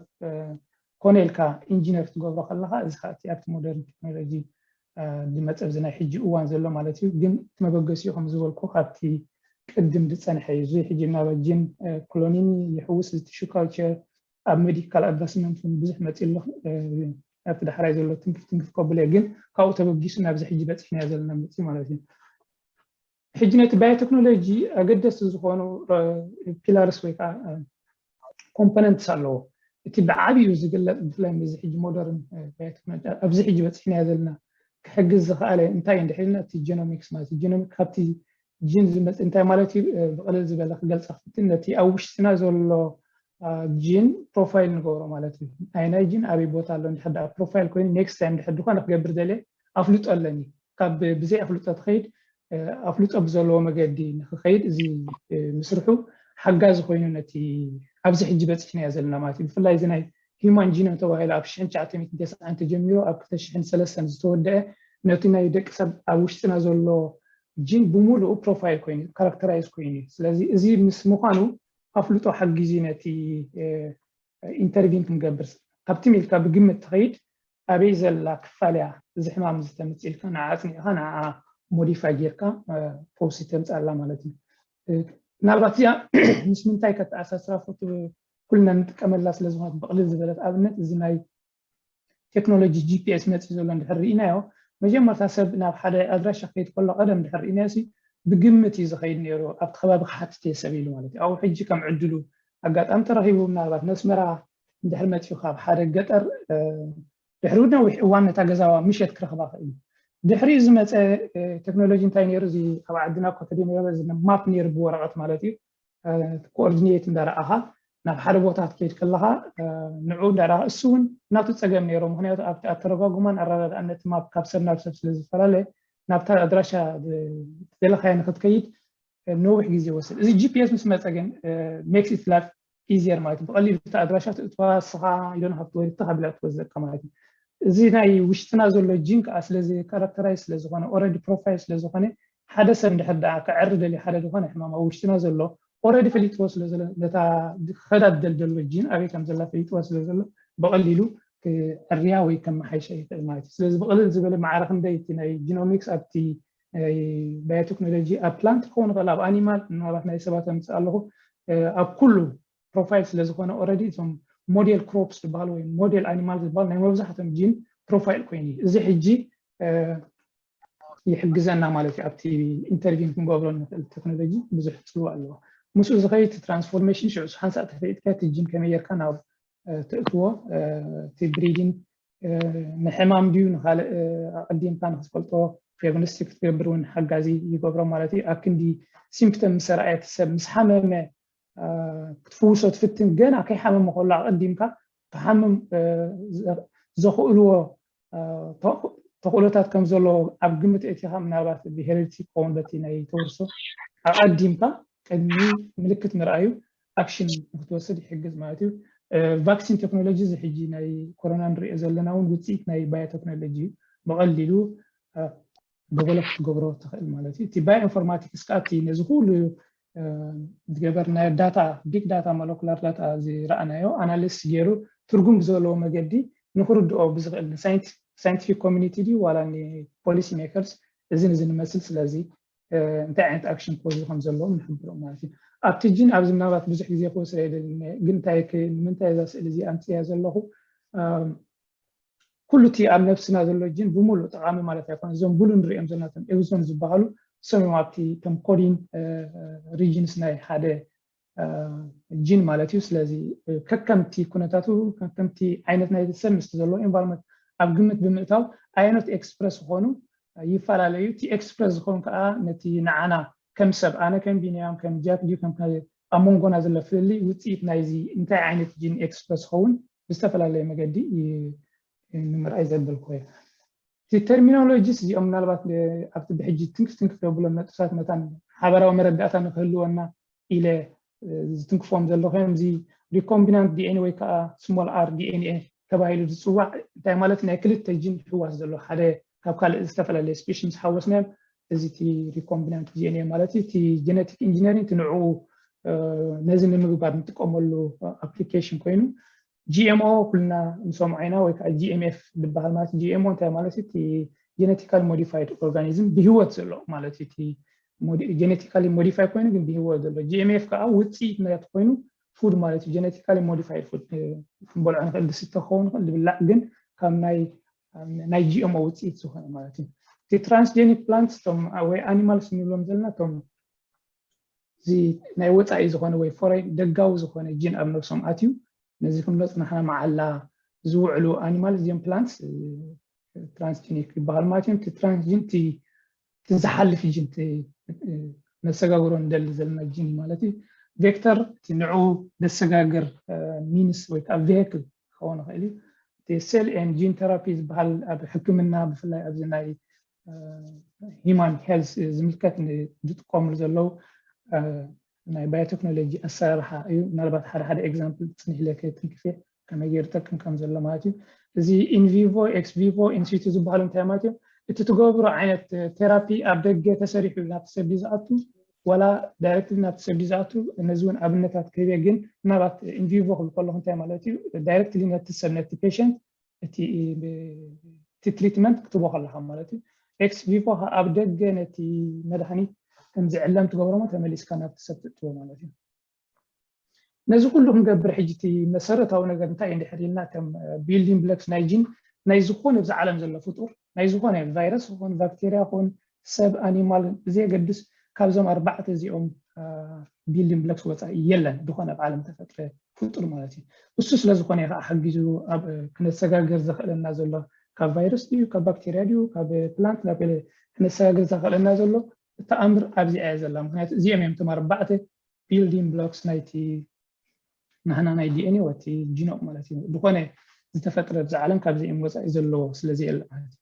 ኮነ ኢልካ ኢንጂነር ክትገብሮ ከለካ እዚ ከዓ ኣብቲ ሞደርን ቴክኖሎጂ ዝመፀ ኣብዚ ናይ ሕጂ እዋን ዘሎ ማለት እዩ። ግን እቲ መበገሲኡ ከም ዝበልኩ ካብቲ ቅድም ዝፀንሐ እዩ። እዚ ሕጂ ናብ ጂን ክሎኒን ይሕውስ እዚ ቲሹ ካልቸር ኣብ ሜዲካል ኣድቫንስመንት እውን ብዙሕ መፂ ኣሎ። ኣብቲ ዳሕራይ ዘሎ ትንክፍ ትንክፍ ከብሎ ግን ካብኡ ተበጊሱ ናብዚ ሕጂ በፂሕናዮ ዘለና መፂ ማለት እዩ። ሕጂ ነቲ ባዮቴክኖሎጂ ኣገደስቲ ዝኾኑ ፒላርስ ወይ ከዓ ኮምፖነንትስ ኣለዎ። እቲ ብዓብዩ ዝግለፅ ብፍላይ እዚ ሕጂ ሞደርን ባዮቴክኖሎጂ ኣብዚ ሕጂ በፂሕናዮ ዘለና ክሕግዝ ዝኽኣለ እንታይ እንድሕር ኢልና እቲ ጀኖሚክስ ማለት እዩ። ጀኖሚክ ካብቲ ጂን ዝመፅእ እንታይ ማለት እዩ? ብቕልል ዝበለ ክገልፃ ክፍትን ነቲ ኣብ ውሽጥና ዘሎ ጂን ፕሮፋይል ንገብሮ ማለት እዩ። ናይ ናይ ጂን ኣበይ ቦታ ኣሎ እንድሕር ፕሮፋይል ኮይኑ ኔክስት ታይም እንድሕር ዝኾነ ክገብር ደልየ ኣፍልጦ ኣለኒ ካብ ብዘይ ኣፍልጦ ትኸይድ ኣፍልጦ ብዘለዎ መገዲ ንክኸይድ እዚ ምስርሑ ሓጋዚ ኮይኑ ነቲ ኣብዚ ሕጂ በፂሕናዮ ዘለና ማለት እዩ። ብፍላይ እዚ ናይ human genome ተባሂሉ ኣብ ሽሕን ትሽዓተ ሚእትን ተስዓን ተጀሚሩ ኣብ ክልተ ሽሕን ሰለስተን ዝተወደአ ነቲ ናይ ደቂ ሰብ ኣብ ውሽጥና ዘሎ ጂን ብምሉኡ ፕሮፋይል ኮይኑ ካራክተራይዝ ኮይኑ እዩ። ስለዚ እዚ ምስ ምዃኑ ኣፍልጦ ሓጊዙ ነቲ ኢንተርቪን ክንገብር። ካብቲ ሚልካ ብግምት ትኸይድ ኣበይ ዘላ ክፋል እያ እዚ ሕማም እዚ ተምፅእ ኢልካ ንዓ ኣፅኒዕካ ንዓ ሞዲፋይ ጌርካ ፈውሲ ተምፅኣላ ማለት እዩ። ምናልባት እዚኣ ምስ ምንታይ ከተኣሳስራ ፈቱ ኩልና ንጥቀመላ ስለ ዝኾነት ብቕልል ዝበለት ኣብነት እዚ ናይ ቴክኖሎጂ ጂፒኤስ መፅእ ዘሎ እንድሕር ርኢናዮ መጀመርታ ሰብ ናብ ሓደ ኣድራሻ ከይድ ከሎ ቀደም እንድሕር ርኢናዮ ሲ ብግምት እዩ ዝኸይድ ነይሩ ኣብቲ ከባቢ ክሓትት እየ ሰብ ኢሉ ማለት እዩ ኣብኡ ሕጂ ከም ዕድሉ ኣጋጣሚ ተረኺቡ ምናልባት ነስመራ እንድሕር መፅኡ ካብ ሓደ ገጠር ድሕሪ ነዊሕ እዋን ነታ ገዛዋ ምሸት ክረኽባ ክእል ድሕሪኡ ዝመፀ ቴክኖሎጂ እንታይ ነይሩ እዚ ኣብ ዓድና ኮተዲ ነይሩ እዚ ማፕ ነይሩ ብወረቐት ማለት እዩ ኮኦርዲኔት እንዳረኣኻ ናብ ሓደ ቦታ ክትከይድ ከለኻ ንዑ እንዳረኣ እሱ እውን ናቱ ፀገም ነይሮ ምክንያቱ ኣብቲ ኣተረጓጉማን ኣረዳድኣን ነቲ ማፕ ካብ ሰብ ናብ ሰብ ስለ ዝፈላለ ናብታ ኣድራሻ ዝደለኻዮ ንክትከይድ ነዊሕ ግዜ ይወስድ እዚ ጂፒኤስ ምስ መፀ ግን makes it life easier ማለት እዩ ብቀሊሉ እቲ ኣድራሻ ትእትዋ ስኻ you don't have to wait ተኻቢላ ትወዘካ ማለት እዩ እዚ ናይ ውሽጥና ዘሎ ጂን ከዓ ስለዚ ካራክተራይዝ ስለዝኾነ already profile ስለዝኾነ ሓደ ሰብ እንድሕር ደኣ ክዕሪ ደልዩ ሓደ ዝኾነ ሕማም ኣብ ውሽጥና ዘሎ already ፈሊጥዎ ስለ ዘሎ ነታ ክኸዳ ደል ዘሎ ጂን ኣበይ ከም ዘላ ፈሊጥዎ ስለ ዘሎ ብቐሊሉ ክዕርያ ወይ ከመሓይሻ ይኽእል ማለት እዩ ስለዚ ብቕልል ዝበለ ማዕረ ክንደይ እቲ ናይ ጂኖሚክስ ኣብቲ ባዮቴክኖሎጂ ኣብ ፕላንት ክኸውን ይኽእል ኣብ ኣኒማል ምናልባት ናይ ሰባት ኣምፅእ ኣለኹ ኣብ ኩሉ ፕሮፋይል ስለ ዝኾነ already እዞም ሞዴል ክሮፕስ ዝበሃሉ ወይ ሞዴል ኣኒማል ዝበሃሉ ናይ መብዛሕትኦም ጂን ፕሮፋይል ኮይኑ እዩ እዚ ሕጂ ይሕግዘና ማለት እዩ ኣብቲ ኢንተርቪን ክንገብሮ ንኽእል ቴክኖሎጂ ብዙሕ ፅልዋ ኣለዎ ምስኡ ዝኸይድ ትራንስፎርሜሽን ሽዑ ሓንሳእ ተፈይጥካ እቲ ጂን ከመይ ጌርካ ናብ ትእትዎ እቲ ብሪዲን ንሕማም ድዩ ንካልእ ኣቀዲምካ ንክትፈልጦ ዲያግኖስቲክ ክትገብር እውን ሓጋዚ ይገብሮ ማለት እዩ ኣብ ክንዲ ሲምፕተም ምስ ኣርኣየ እቲ ሰብ ምስ ሓመመ ክትፍውሶ ትፍትን ገና ከይሓመመ ከሎ ኣቀዲምካ ክሓምም ዘኽእልዎ ተኽእሎታት ከም ዘሎ ኣብ ግምት እቲኻ ምናልባት ብሄሪዲቲ ክኸውን በቲ ናይ ተወርሶ ኣቀዲምካ ቅድሚ ምልክት ምርኣዩ ኣክሽን ንክትወስድ ይሕግዝ ማለት እዩ ቫክሲን ቴክኖሎጂ እዚ ሕጂ ናይ ኮሮና ንሪኦ ዘለና እውን ውፅኢት ናይ ባዮቴክኖሎጂ እዩ ብቐሊሉ ደቨሎፕ ክትገብሮ ትኽእል ማለት እዩ እቲ ባዮ ኢንፎርማቲክስ ከዓ እቲ ነዚ ኩሉ ዝገበርናዮ ዳታ ቢግ ዳታ ሞለኩላር ዳታ ዝረኣናዮ ኣናሊስ ገይሩ ትርጉም ብዘለዎ መገዲ ንክርድኦ ብዝኽእል ሳይንቲፊክ ኮሚኒቲ ድዩ ዋላ ፖሊሲ ሜከርስ እዚ ንዝንመስል ስለዚ እንታይ ዓይነት ኣክሽን ክወስዱ ከም ዘለዎም ንሕብሮም ማለት እዩ ኣብቲ ጂን ኣብዚ ምናልባት ብዙሕ ግዜ ክወስድ ኣይደልን ግን እንታይ ንምንታይ እዛ ስእሊ እዚ ኣምፅያ ዘለኹ ኩሉ እቲ ኣብ ነብስና ዘሎ ጂን ብምሉእ ጠቃሚ ማለት ኣይኮነ እዞም ብሉ ንሪኦም ዘለና ቶም ኤውዞን ዝበሃሉ ሰም ኣብቲ ቶም ኮዲን ሪጅንስ ናይ ሓደ ጂን ማለት እዩ ስለዚ ከከምቲ ኩነታቱ ከከምቲ ዓይነት ናይ ሰብ ምስቲ ዘለዎ ኤንቫይሮንመንት ኣብ ግምት ብምእታው ኣየኖት ኤክስፕረስ ዝኾኑ ይፈላለዩ እቲ ኤክስፕረስ ዝኾኑ ከዓ ነቲ ንዓና ከም ሰብ ኣነ ከም ቢንያም ከም ጃክ ድዩ ከም ኣብ መንጎና ዘሎ ፍልልይ ውፅኢት ናይዚ እንታይ ዓይነት ጂን ኤክስፕረስ ዝኸውን ብዝተፈላለየ መገዲ ንምርኣይ ዘበልኩ እዩ እቲ ተርሚኖሎጂስ እዚኦም ምናልባት ኣብቲ ብሕጂ ትንክፍ ትንክፍ ዘብሎም ነጥብታት መታን ሓበራዊ መረዳእታ ንክህልወና ኢለ ዝትንክፎም ዘሎ ኮይኖም እዚ ሪኮምቢናንት ዲኤንኤ ወይ ከዓ ስሞል ኣር ዲኤንኤ ተባሂሉ ዝፅዋዕ እንታይ ማለት ናይ ክልተ ጂን ሕዋስ ዘሎ ሓደ ካብ ካልእ ዝተፈላለየ ስፔሽን ዝሓወስናዮም እዚ እቲ ሪኮምቢናንት ዲኤንኤ ማለት እዩ እቲ ጀነቲክ ኢንጂነሪንግ ንዕኡ ነዚ ንምግባር ንጥቀመሉ ኣፕሊኬሽን ኮይኑ ጂኤምኦ ኩልና ንሰምዖ ኢና ወይ ከዓ ጂኤምኤፍ ዝበሃል ማለት ጂኤምኦ እንታይ ማለት እቲ ጀነቲካል ሞዲፋይድ ኦርጋኒዝም ብሂወት ዘሎ ማለት እቲ ጀነቲካሊ ሞዲፋይ ኮይኑ ግን ብሂወት ዘሎ ጂኤምኤፍ ከዓ ውፅኢት ናቱ ኮይኑ ፉድ ማለት እዩ ጀነቲካሊ ሞዲፋይድ ፉድ ክንበልዖ ንክእል ዝስተ ክኸውን ንክእል ዝብላዕ ግን ካብ ናይ ናይ ጂኤምኦ ውፅኢት ዝኾነ ማለት እዩ እቲ ትራንስጀኒክ ፕላንትስ ቶም ወይ ኣኒማልስ ንብሎም ዘለና ቶም እዚ ናይ ወፃኢ ዝኾነ ወይ ፎሬን ደጋዊ ዝኾነ ጂን ኣብ ነብሶም ኣትዩ ነዚ ክንብሎ ፅናሕና መዓላ ዝውዕሉ ኣኒማል እዚኦም ፕላንትስ ትራንስጂኒክ ይበሃል ማለት እዮም ትራንስጂን ዝሓልፍ ጅን መሰጋግሮ ንደሊ ዘለና ጂን ማለት እዩ ቬክተር ንዑ ዘሰጋግር ሚንስ ወይ ከዓ ቬክል ክኸውን ይኽእል እዩ ሴል ኤን ጂን ተራፒ ዝበሃል ኣብ ሕክምና ብፍላይ ኣብዚ ናይ ሂማን ሄልስ ዝምልከት ዝጥቀሙሉ ዘለዉ ናይ biotechnology ኣሰራርሓ እዩ። ምናልባት ሓደ ሓደ example ፅንሕ ኢለ ከይትንክፍ ከመይ ገይሩ ይጠቅም ከም ዘሎ ማለት እዩ። እዚ in vivo ex vivo in situ ዝበሃሉ እንታይ ማለት እዩ? እቲ ትገብሮ ዓይነት ቴራፒ ኣብ ደገ ተሰሪሑ ናብቲ ሰብ ድዩ ዝኣቱ ዋላ directly ናብቲ ሰብ ድዩ ዝኣቱ? ነዚ እውን ኣብነታት ክህብ እየ፣ ግን ምናልባት in vivo ክብል ከለኹ እንታይ ማለት እዩ? Directly ነቲ ሰብ ነቲ patient እቲ treatment ክትቦ ከለካ ማለት እዩ። Ex vivo ኣብ ደገ ነቲ መድሃኒት ከም ዝዕለም ትገብሮሞ ተመሊስካ ናብቲ ሰብ ትእትዎ ማለት እዩ። ነዚ ኩሉ ክንገብር ሕጂ እቲ መሰረታዊ ነገር እንታይ እንድሕር ኢልና ከም building blocks ናይ ጂን ናይ ዝኾነ ኣብዚ ዓለም ዘሎ ፍጡር ናይ ዝኾነ ቫይረስ ይኹን ባክቴርያ ይኹን ሰብ animal ብዘየገድስ ካብዞም ኣርባዕተ እዚኦም building blocks ወፃኢ የለን ዝኾነ ኣብ ዓለም ተፈጥረ ፍጡር ማለት እዩ። እሱ ስለዝኾነ ከዓ ሕጊዙ ኣብ ክነሰጋገር ዘኽእለና ዘሎ ካብ ቫይረስ ድዩ ካብ ባክቴርያ ድዩ ካብ plant ናብ ክነሰጋገር ዘኽእለና ዘሎ ተኣምር ኣብዚ ኣያ ዘላ። ምክንያቱ እዚኦም እዮም እቶም ኣርባዕተ building blocks ናይቲ ናህና ናይ DNA ወቲ genome ማለት እዩ። ዝኾነ ዝተፈጥረ ኣብዚ ዓለም ካብዚኦም ወፃኢ ዘለዎ ስለዘየለ ማለት እዩ።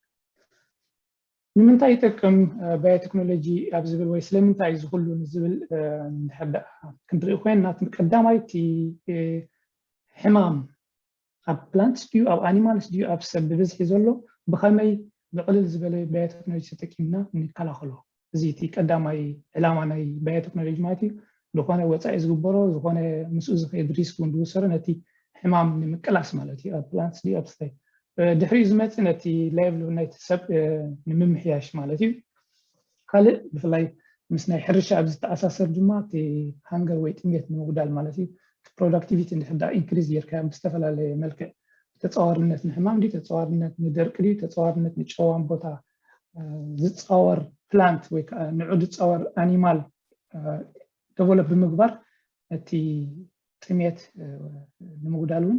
ንምንታይ ይጠቅም biotechnology ኣብ ዝብል ወይ ስለምንታይ እዚ ኩሉ ንዝብል እንድሕር ደኣ ክንርኢ ኮይና፣ እቲ ቀዳማይ እቲ ሕማም ኣብ plants ድዩ ኣብ animals ድዩ ኣብ ሰብ ብብዝሒ ዘሎ ብኸመይ ብቕልል ዝበለ biotechnology ተጠቂምና ንከላኸሎ። እዚ እቲ ቀዳማይ ዕላማ ናይ biotechnology ማለት እዩ። ዝኾነ ወፃኢ ዝግበሮ ዝኾነ ምስኡ ዝኸይድ risk እውን ዝውሰዶ ነቲ ሕማም ንምቅላስ ማለት እዩ ኣብ plants ድዩ ኣብ ሰብ። ድሕሪኡ ዝመፅእ ነቲ livelihood ናይቲ ሰብ ንምምሕያሽ ማለት እዩ። ካልእ ብፍላይ ምስ ናይ ሕርሻ ኣብ ዝተኣሳሰር ድማ እቲ hunger ወይ ጥሜት ንምጉዳል ማለት እዩ። Productivity እንድሕር ደኣ increase ጌርካዮ ብዝተፈላለየ መልክዕ ተፃዋርነት ንሕማም ድዩ ተፃዋርነት ንደርቂ ድዩ ተፃዋርነት ንጨዋም ቦታ ዝፃወር plant ወይ ከዓ ንዑ ዝፃወር animal develop ብምግባር እቲ ጥሜት ንምጉዳል እውን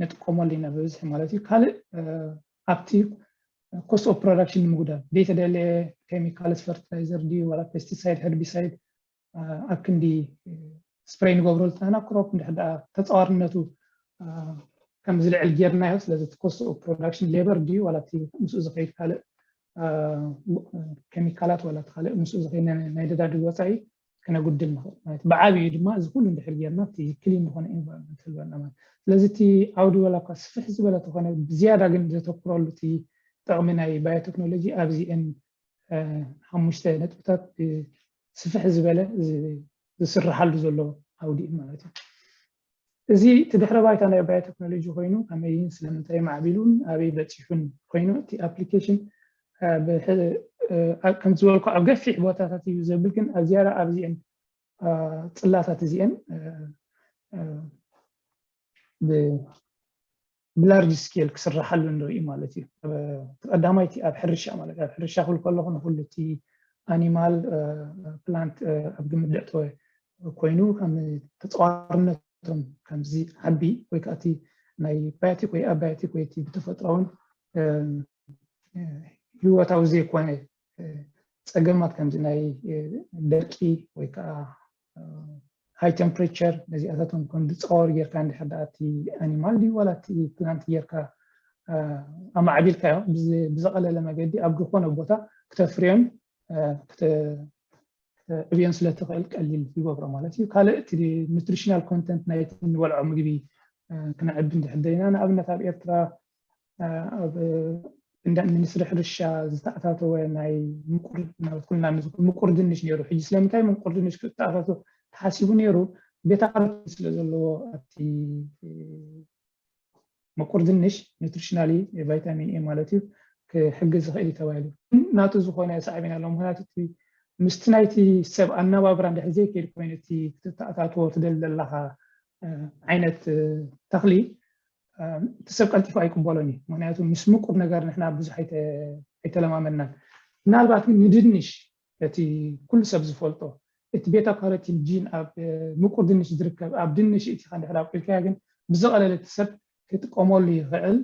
ንጥቀመሉ ኢና ብብዝሒ ማለት እዩ። ካልእ ኣብቲ cost of production ንምጉዳል ዘይተደለየ chemicals fertilizer ድዩ ዋላ pesticide herbicide ኣብ ክንዲ spray ንገብረሉ ተና crop እንድሕር ደኣ ተፃዋርነቱ ከም ዝልዕል ጌርናዮ። ስለዚ እቲ cost of production labour ድዩ ዋላ እቲ ምስኡ ዝኸይድ ካልእ chemical ኣት ዋላ እቲ ካልእ ምስኡ ዝኸይድ ናይ ነዳዲ ወፃኢ ክነጉድል ንኽእል ማለት እዩ። ብዓብዩ ድማ እዚ ኩሉ እንድሕር ጌርና እቲ clean ዝኾነ environment ህልወና ማለት። ስለዚ እቲ ዓውዲ ዋላ እኳ ስፍሕ ዝበለ ተኾነ ብዝያዳ ግን ዘተኩረሉ እቲ ጥቕሚ ናይ biotechnology ኣብዚአን ሓሙሽተ ነጥብታት ስፍሕ ዝበለ ዝስርሓሉ ዘሎ ዓውዲ እዩ ማለት እዩ። እዚ እቲ ድሕረ ባይታ ናይ biotechnology ኮይኑ ከመይን ስለምንታይ ማዕቢሉን ኣበይ በፂሑን ኮይኑ እቲ application ከም ዝበልኩ ኣብ ገፊሕ ቦታታት እዩ ዘብል፣ ግን ኣብ ዝያዳ ኣብዚአን ፅላታት እዚአን ብ large scale ክስርሓሉ ንርኢ ማለት እዩ። ቀዳማይቲ ኣብ ሕርሻ ማለት ኣብ ሕርሻ ክብል ከለኹ ንኩሉ እቲ animal plant ኣብ ግምት ዘእተወ ኮይኑ ከም ተፃዋርነቶም ከምዚ ዓቢ ወይ ከዓ እቲ ናይ biotic ወይ abiotic ወይ እቲ ብተፈጥሮውን ህይወታዊ ዘይኮነ ፀገማት ከምዚ ናይ ደርቂ ወይ ከዓ high temperature ነዚኣታቶም ከም ዝፃወር ጌርካ እንድሕር ደኣ እቲ animal ድዩ ዋላ እቲ plant ጌርካ ኣማዕቢልካዮ ብዝቐለለ መገዲ ኣብ ዝኾነ ቦታ ክተፍርዮን ክተዕብዮን ስለትኽእል ቀሊል ይገብሮ ማለት እዩ። ካልእ እቲ nutritional content ናይቲ ንበልዖ ምግቢ ክነዕቢ እንድሕር ደሊና ንኣብነት ኣብ ኤርትራ ኣብ እንዳ ሚኒስትሪ ሕርሻ ዝተኣታተወ ናይ ምቁር ናብት ኩልና ንዝኩ ምቁር ድንሽ ነይሩ። ሕጂ ስለምንታይ ምቁር ድንሽ ክተኣታቶ ተሓሲቡ ነይሩ? ቤታ ካሮቲን ስለ ዘለዎ ኣብቲ ምቁር ድንሽ nutritionally vitamin A ማለት እዩ ክሕግዝ ዝኽእል እዩ ተባሂሉ። ናቱ ዝኾነ ሳዕቤን ኣሎ። ምክንያቱ እቲ ምስቲ ናይቲ ሰብ ኣነባብራ እንድሕር ዘይከይድ ኮይኑ እቲ ክትተኣታትዎ ትደሊ ዘለኻ ዓይነት ተኽሊ እቲ ሰብ ቀልጢፉ ኣይቅበሎን እዩ። ምክንያቱ ምስ ምቁር ነገር ንሕና ብዙሕ ኣይተለማመድናን። ምናልባት ግን ንድንሽ እቲ ኩሉ ሰብ ዝፈልጦ እቲ ቤታ ካሮቲን ጂን ኣብ ምቁር ድንሽ ዝርከብ ኣብ ድንሽ እቲኻ እንድሕር ኣብቂልካዮ ግን ብዝቐለለ እቲ ሰብ ክጥቀመሉ ይኽእል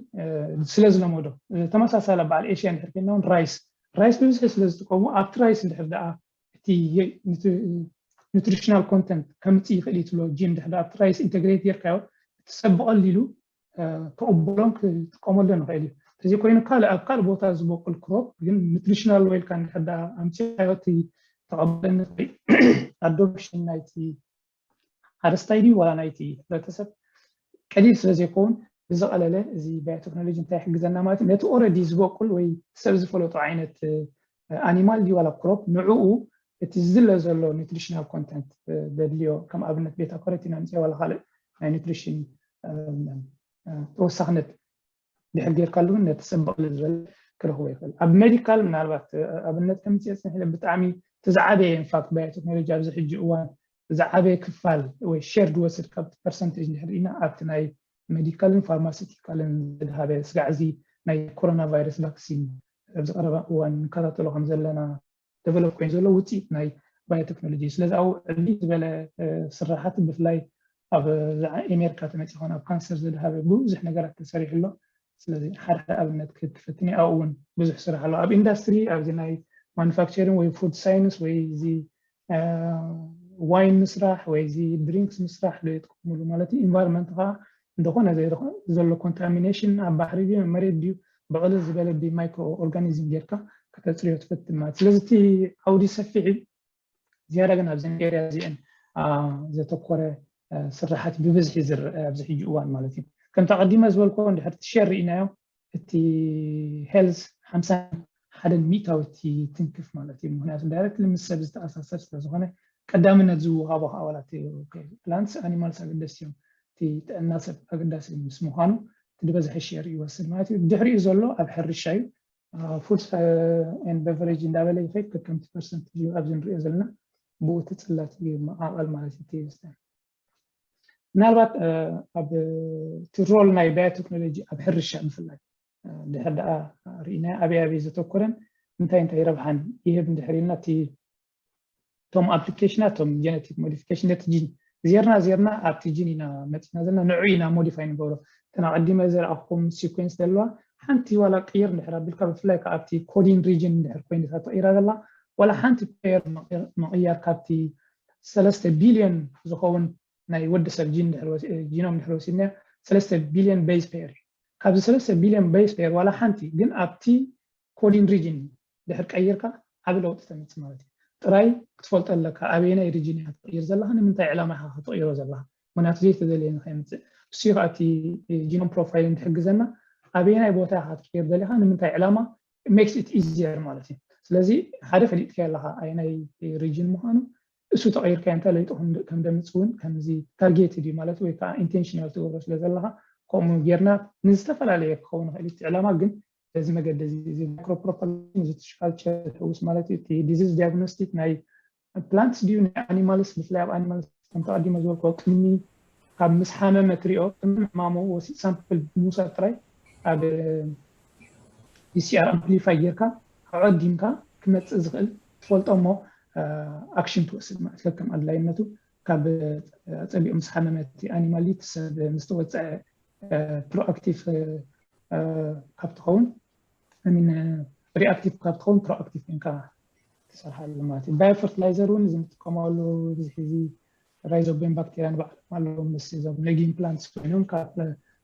ስለ ዝለመዶ። ተመሳሳሊ በዓል ኤሽያ እንድሕር ኮይና እውን rice rice ብብዝሒ ስለ ዝጥቀሙ ኣብቲ rice እንድሕር ደኣ እቲ nutritional content ከምፅእ ይኽእል እዩ ትብሎ ጂን እንድሕር ደኣ ኣብቲ rice integrate ጌርካዮ እቲ ሰብ ብቐሊሉ ክቕበሎም ክጥቀመሉ ንኽእል እዩ። እዚ ኮይኑ ካልእ ኣብ ካልእ ቦታ ዝበቁል crop ግን nutritional well ካ እንድሕር ደኣ ኣምፂኻዮ እቲ ተቐባልነት ወይ adoption ናይቲ ሓረስታይ ድዩ ዋላ ናይቲ ሕብረተሰብ ቀሊል ስለ ዘይከውን ብዝቐለለ እዚ ባዮቴክኖሎጂ እንታይ ይሕግዘና ማለት እዩ። ነቲ ኦረዲ ዝበቁል ወይ ሰብ ዝፈለጦ ዓይነት ኣኒማል ድዩ ዋላ ክሮፕ ንዕኡ እቲ ዝድለ ዘሎ ኒትሪሽናል ኮንተንት ዘድልዮ ከም ኣብነት ቤታ ኮረቲን ኣምፅኦ ዋላ ካልእ ናይ ኒትሪሽን ተወሳኽነት ድሕር ጌርካሉ እውን ነቲ ሰብ ብቐለል ዝበለ ክረኽቦ ይኽእል። ኣብ ሜዲካል ምናልባት ኣብነት ከምፅኦ ፅንሕ ኢለ ብጣዕሚ እቲ ዝዓበየ ኢንፋክት ባዮቴክኖሎጂ ኣብዚ ሕጂ እዋን ዝዓበየ ክፋል ወይ ሸር ዝወስድ ካብቲ ፐርሰንቴጅ እንድሕር ኢና ኣብቲ ናይ ሜዲካልን ፋርማሲቲካልን ዝድሃበ ስጋዕ እዚ ናይ ኮሮና ቫይረስ ቫክሲን ኣብዚ ቀረባ እዋን ንከታተሎ ከም ዘለና ደቨሎፕ ኮይኑ ዘሎ ውፅኢት ናይ ባዮቴክኖሎጂ እዩ። ስለዚ ኣብኡ ዕብይ ዝበለ ስራሓት ብፍላይ ኣብ ኣሜሪካ ተመፂ ኾን ኣብ ካንሰር ዝድሃበ ብዙሕ ነገራት ተሰሪሑ ኣሎ። ስለዚ ሓደ ሓደ ኣብነት ክክፈትን ኣብኡ እውን ብዙሕ ስራሕ ኣሎ። ኣብ ኢንዳስትሪ ኣብዚ ናይ ማኑፋክቸሪንግ ወይ ፉድ ሳይንስ ወይ እዚ ዋይን ምስራሕ ወይ እዚ ድሪንክስ ምስራሕ ዶ ይጥቀምሉ ማለት እዩ። ኢንቫይሮንመንት ከዓ እንደኾነ ዘሎ ኮንታሚኔሽን ኣብ ባሕሪ ድዩ መሬት ድዩ ብቐለል ዝበለ ብማይክሮ ኦርጋኒዝም ጌርካ ከተፅርዮ ትፈትን ማለት። ስለዚ እቲ ዓውዲ ሰፊሕ እዩ። ዝያዳ ግን ኣብዘን ኤርያ እዚአን ዘተኮረ ስራሓት ብብዝሒ ዝረአ ኣብዚ ሕጂ እዋን ማለት እዩ። ከምቲ ኣቐዲመ ዝበልኮ እንድሕር ሸር ርኢናዮ እቲ ሄልዝ ሓምሳ ሓደን ሚእታዊ እቲ ትንክፍ ማለት እዩ። ምክንያቱ ዳይረክትሊ ምስ ሰብ ዝተኣሳሰር ስለዝኾነ ቀዳምነት ዝወሃቦ ኣባላት ፕላንትስ ኣኒማልስ ኣገደስቲ እዮም። እቲ ጥዕና ሰብ ኣገዳሲ ምስ ምዃኑ እቲ ዝበዝሐ ሸር ይወስድ ማለት እዩ። ድሕሪኡ ዘሎ ኣብ ሕርሻ እዩ። ፉድስ ኤንድ በቨሬጅ እንዳበለ ይኸይድ ከከምቲ ፐርሰንት እዩ ኣብዚ ንሪኦ ዘለና ብኡ እቲ ፅላት ይመቓቐል ማለት እዩ። ምናልባት ኣብ እቲ ሮል ናይ ባዮቴክኖሎጂ ኣብ ሕርሻ ምፍላይ ድሕር ደኣ ርኢና ኣበይ ኣበይ ዘተኮረን እንታይ እንታይ ረብሓን ይህብ እንድሕር ኢልና እቲ እቶም ኣፕሊኬሽናት እቶም ጀነቲክ ሞዲፊኬሽን ነቲ ጂን ዜርና ዜርና ኣብቲ ጂን ኢና መፂና ዘለና ንዑ ኢና ሞዲፋይ ንገብሮ። እተን ኣቐዲመ ዘርኣኹም ሲኮንስ ዘለዋ ሓንቲ ዋላ ቅይር እንድሕር ኣቢልካ ብፍላይ ከዓ ኣብቲ ኮዲን ሪጅን እንድሕር ኮይንታ ተቐይራ ዘላ ዋላ ሓንቲ ፔር ምቕያር ካብቲ ሰለስተ ቢልዮን ዝኸውን ናይ ወዲ ሰብ ጂን ጂኖም ድሕር ወሲድና ሰለስተ ቢልዮን ቤዝ ፔር እዩ። ካብዚ ሰለስተ ቢልዮን ቤዝ ፔር ዋላ ሓንቲ ግን ኣብቲ ኮዲን ሪጅን ድሕር ቀይርካ ዓቢ ለውጢ ተምፅእ ማለት እዩ። ጥራይ ክትፈልጦ ኣለካ ኣበየናይ ሪጅን እያ ትቕይር ዘለካ ንምንታይ ዕላማ ኢካ ክትቕይሮ ዘለካ ምክንያቱ ዘይተደለየ ንከይምፅእ እሱ ከዓ እቲ ጂኖም ፕሮፋይል እንትሕግዘና ኣበየናይ ቦታ ኢካ ክትቅይር ደሊካ ንምንታይ ዕላማ makes it easier ማለት እዩ። ስለዚ ሓደ ፈሊጥካ ኣለካ ኣየናይ ሪጅን ምኳኑ እሱ ተቐይርካ እንታይ ለይጡ ከም ደምፅ እውን ከምዚ ታርጌት እዩ ማለት ወይ ከዓ ኢንቴንሽናል ትገብሮ ስለ ዘለካ ከምኡ ጌርና ንዝተፈላለየ ክኸውን ይኽእል እቲ ዕላማ ግን በዚ መገዲ እዚ እዚ ማይክሮፕሮፓጋሽን እዚ ቲሹ ካልቸር ዝሕውስ ማለት እዩ እቲ ዲዚዝ ዲያግኖስቲክ ናይ ፕላንትስ ድዩ ናይ ኣኒማልስ ብፍላይ ኣብ ኣኒማልስ ከም ተቐዲመ ዝበልኮ ቅድሚ ካብ ምስ ሓመመ ትሪኦ ቅድሚ ሕማሙ ወሲድ ሳምፕል ብምውሳድ ጥራይ ኣብ ፒሲኣር ኣምፕሊፋይ ጌርካ ኣቐዲምካ ክመፅእ ዝኽእል ትፈልጦ እሞ ኣክሽን ትወስድ ማለት ከም ኣድላይነቱ ካብ ፀቢቑ ምስ ሓመመ እቲ ኣኒማል እቲ ሰብ ምስ ተወፀዐ ፕሮኣክቲቭ ካብ ትኸውን ሚን ሪኣክቲቭ ካብ ትኸውን ፕሮኣክቲቭ ኮንካ ትሰርሓሉ ማለት እዩ። ባዮ ፈርቲላይዘር እውን እዚ ንጥቀመሉ ብዝሒ እዚ ራይዞቢየም ባክቴርያ ንባዕሎም ኣለዎም ምስ እዞም ሌጊንግ ፕላንትስ ኮይኖም ካብ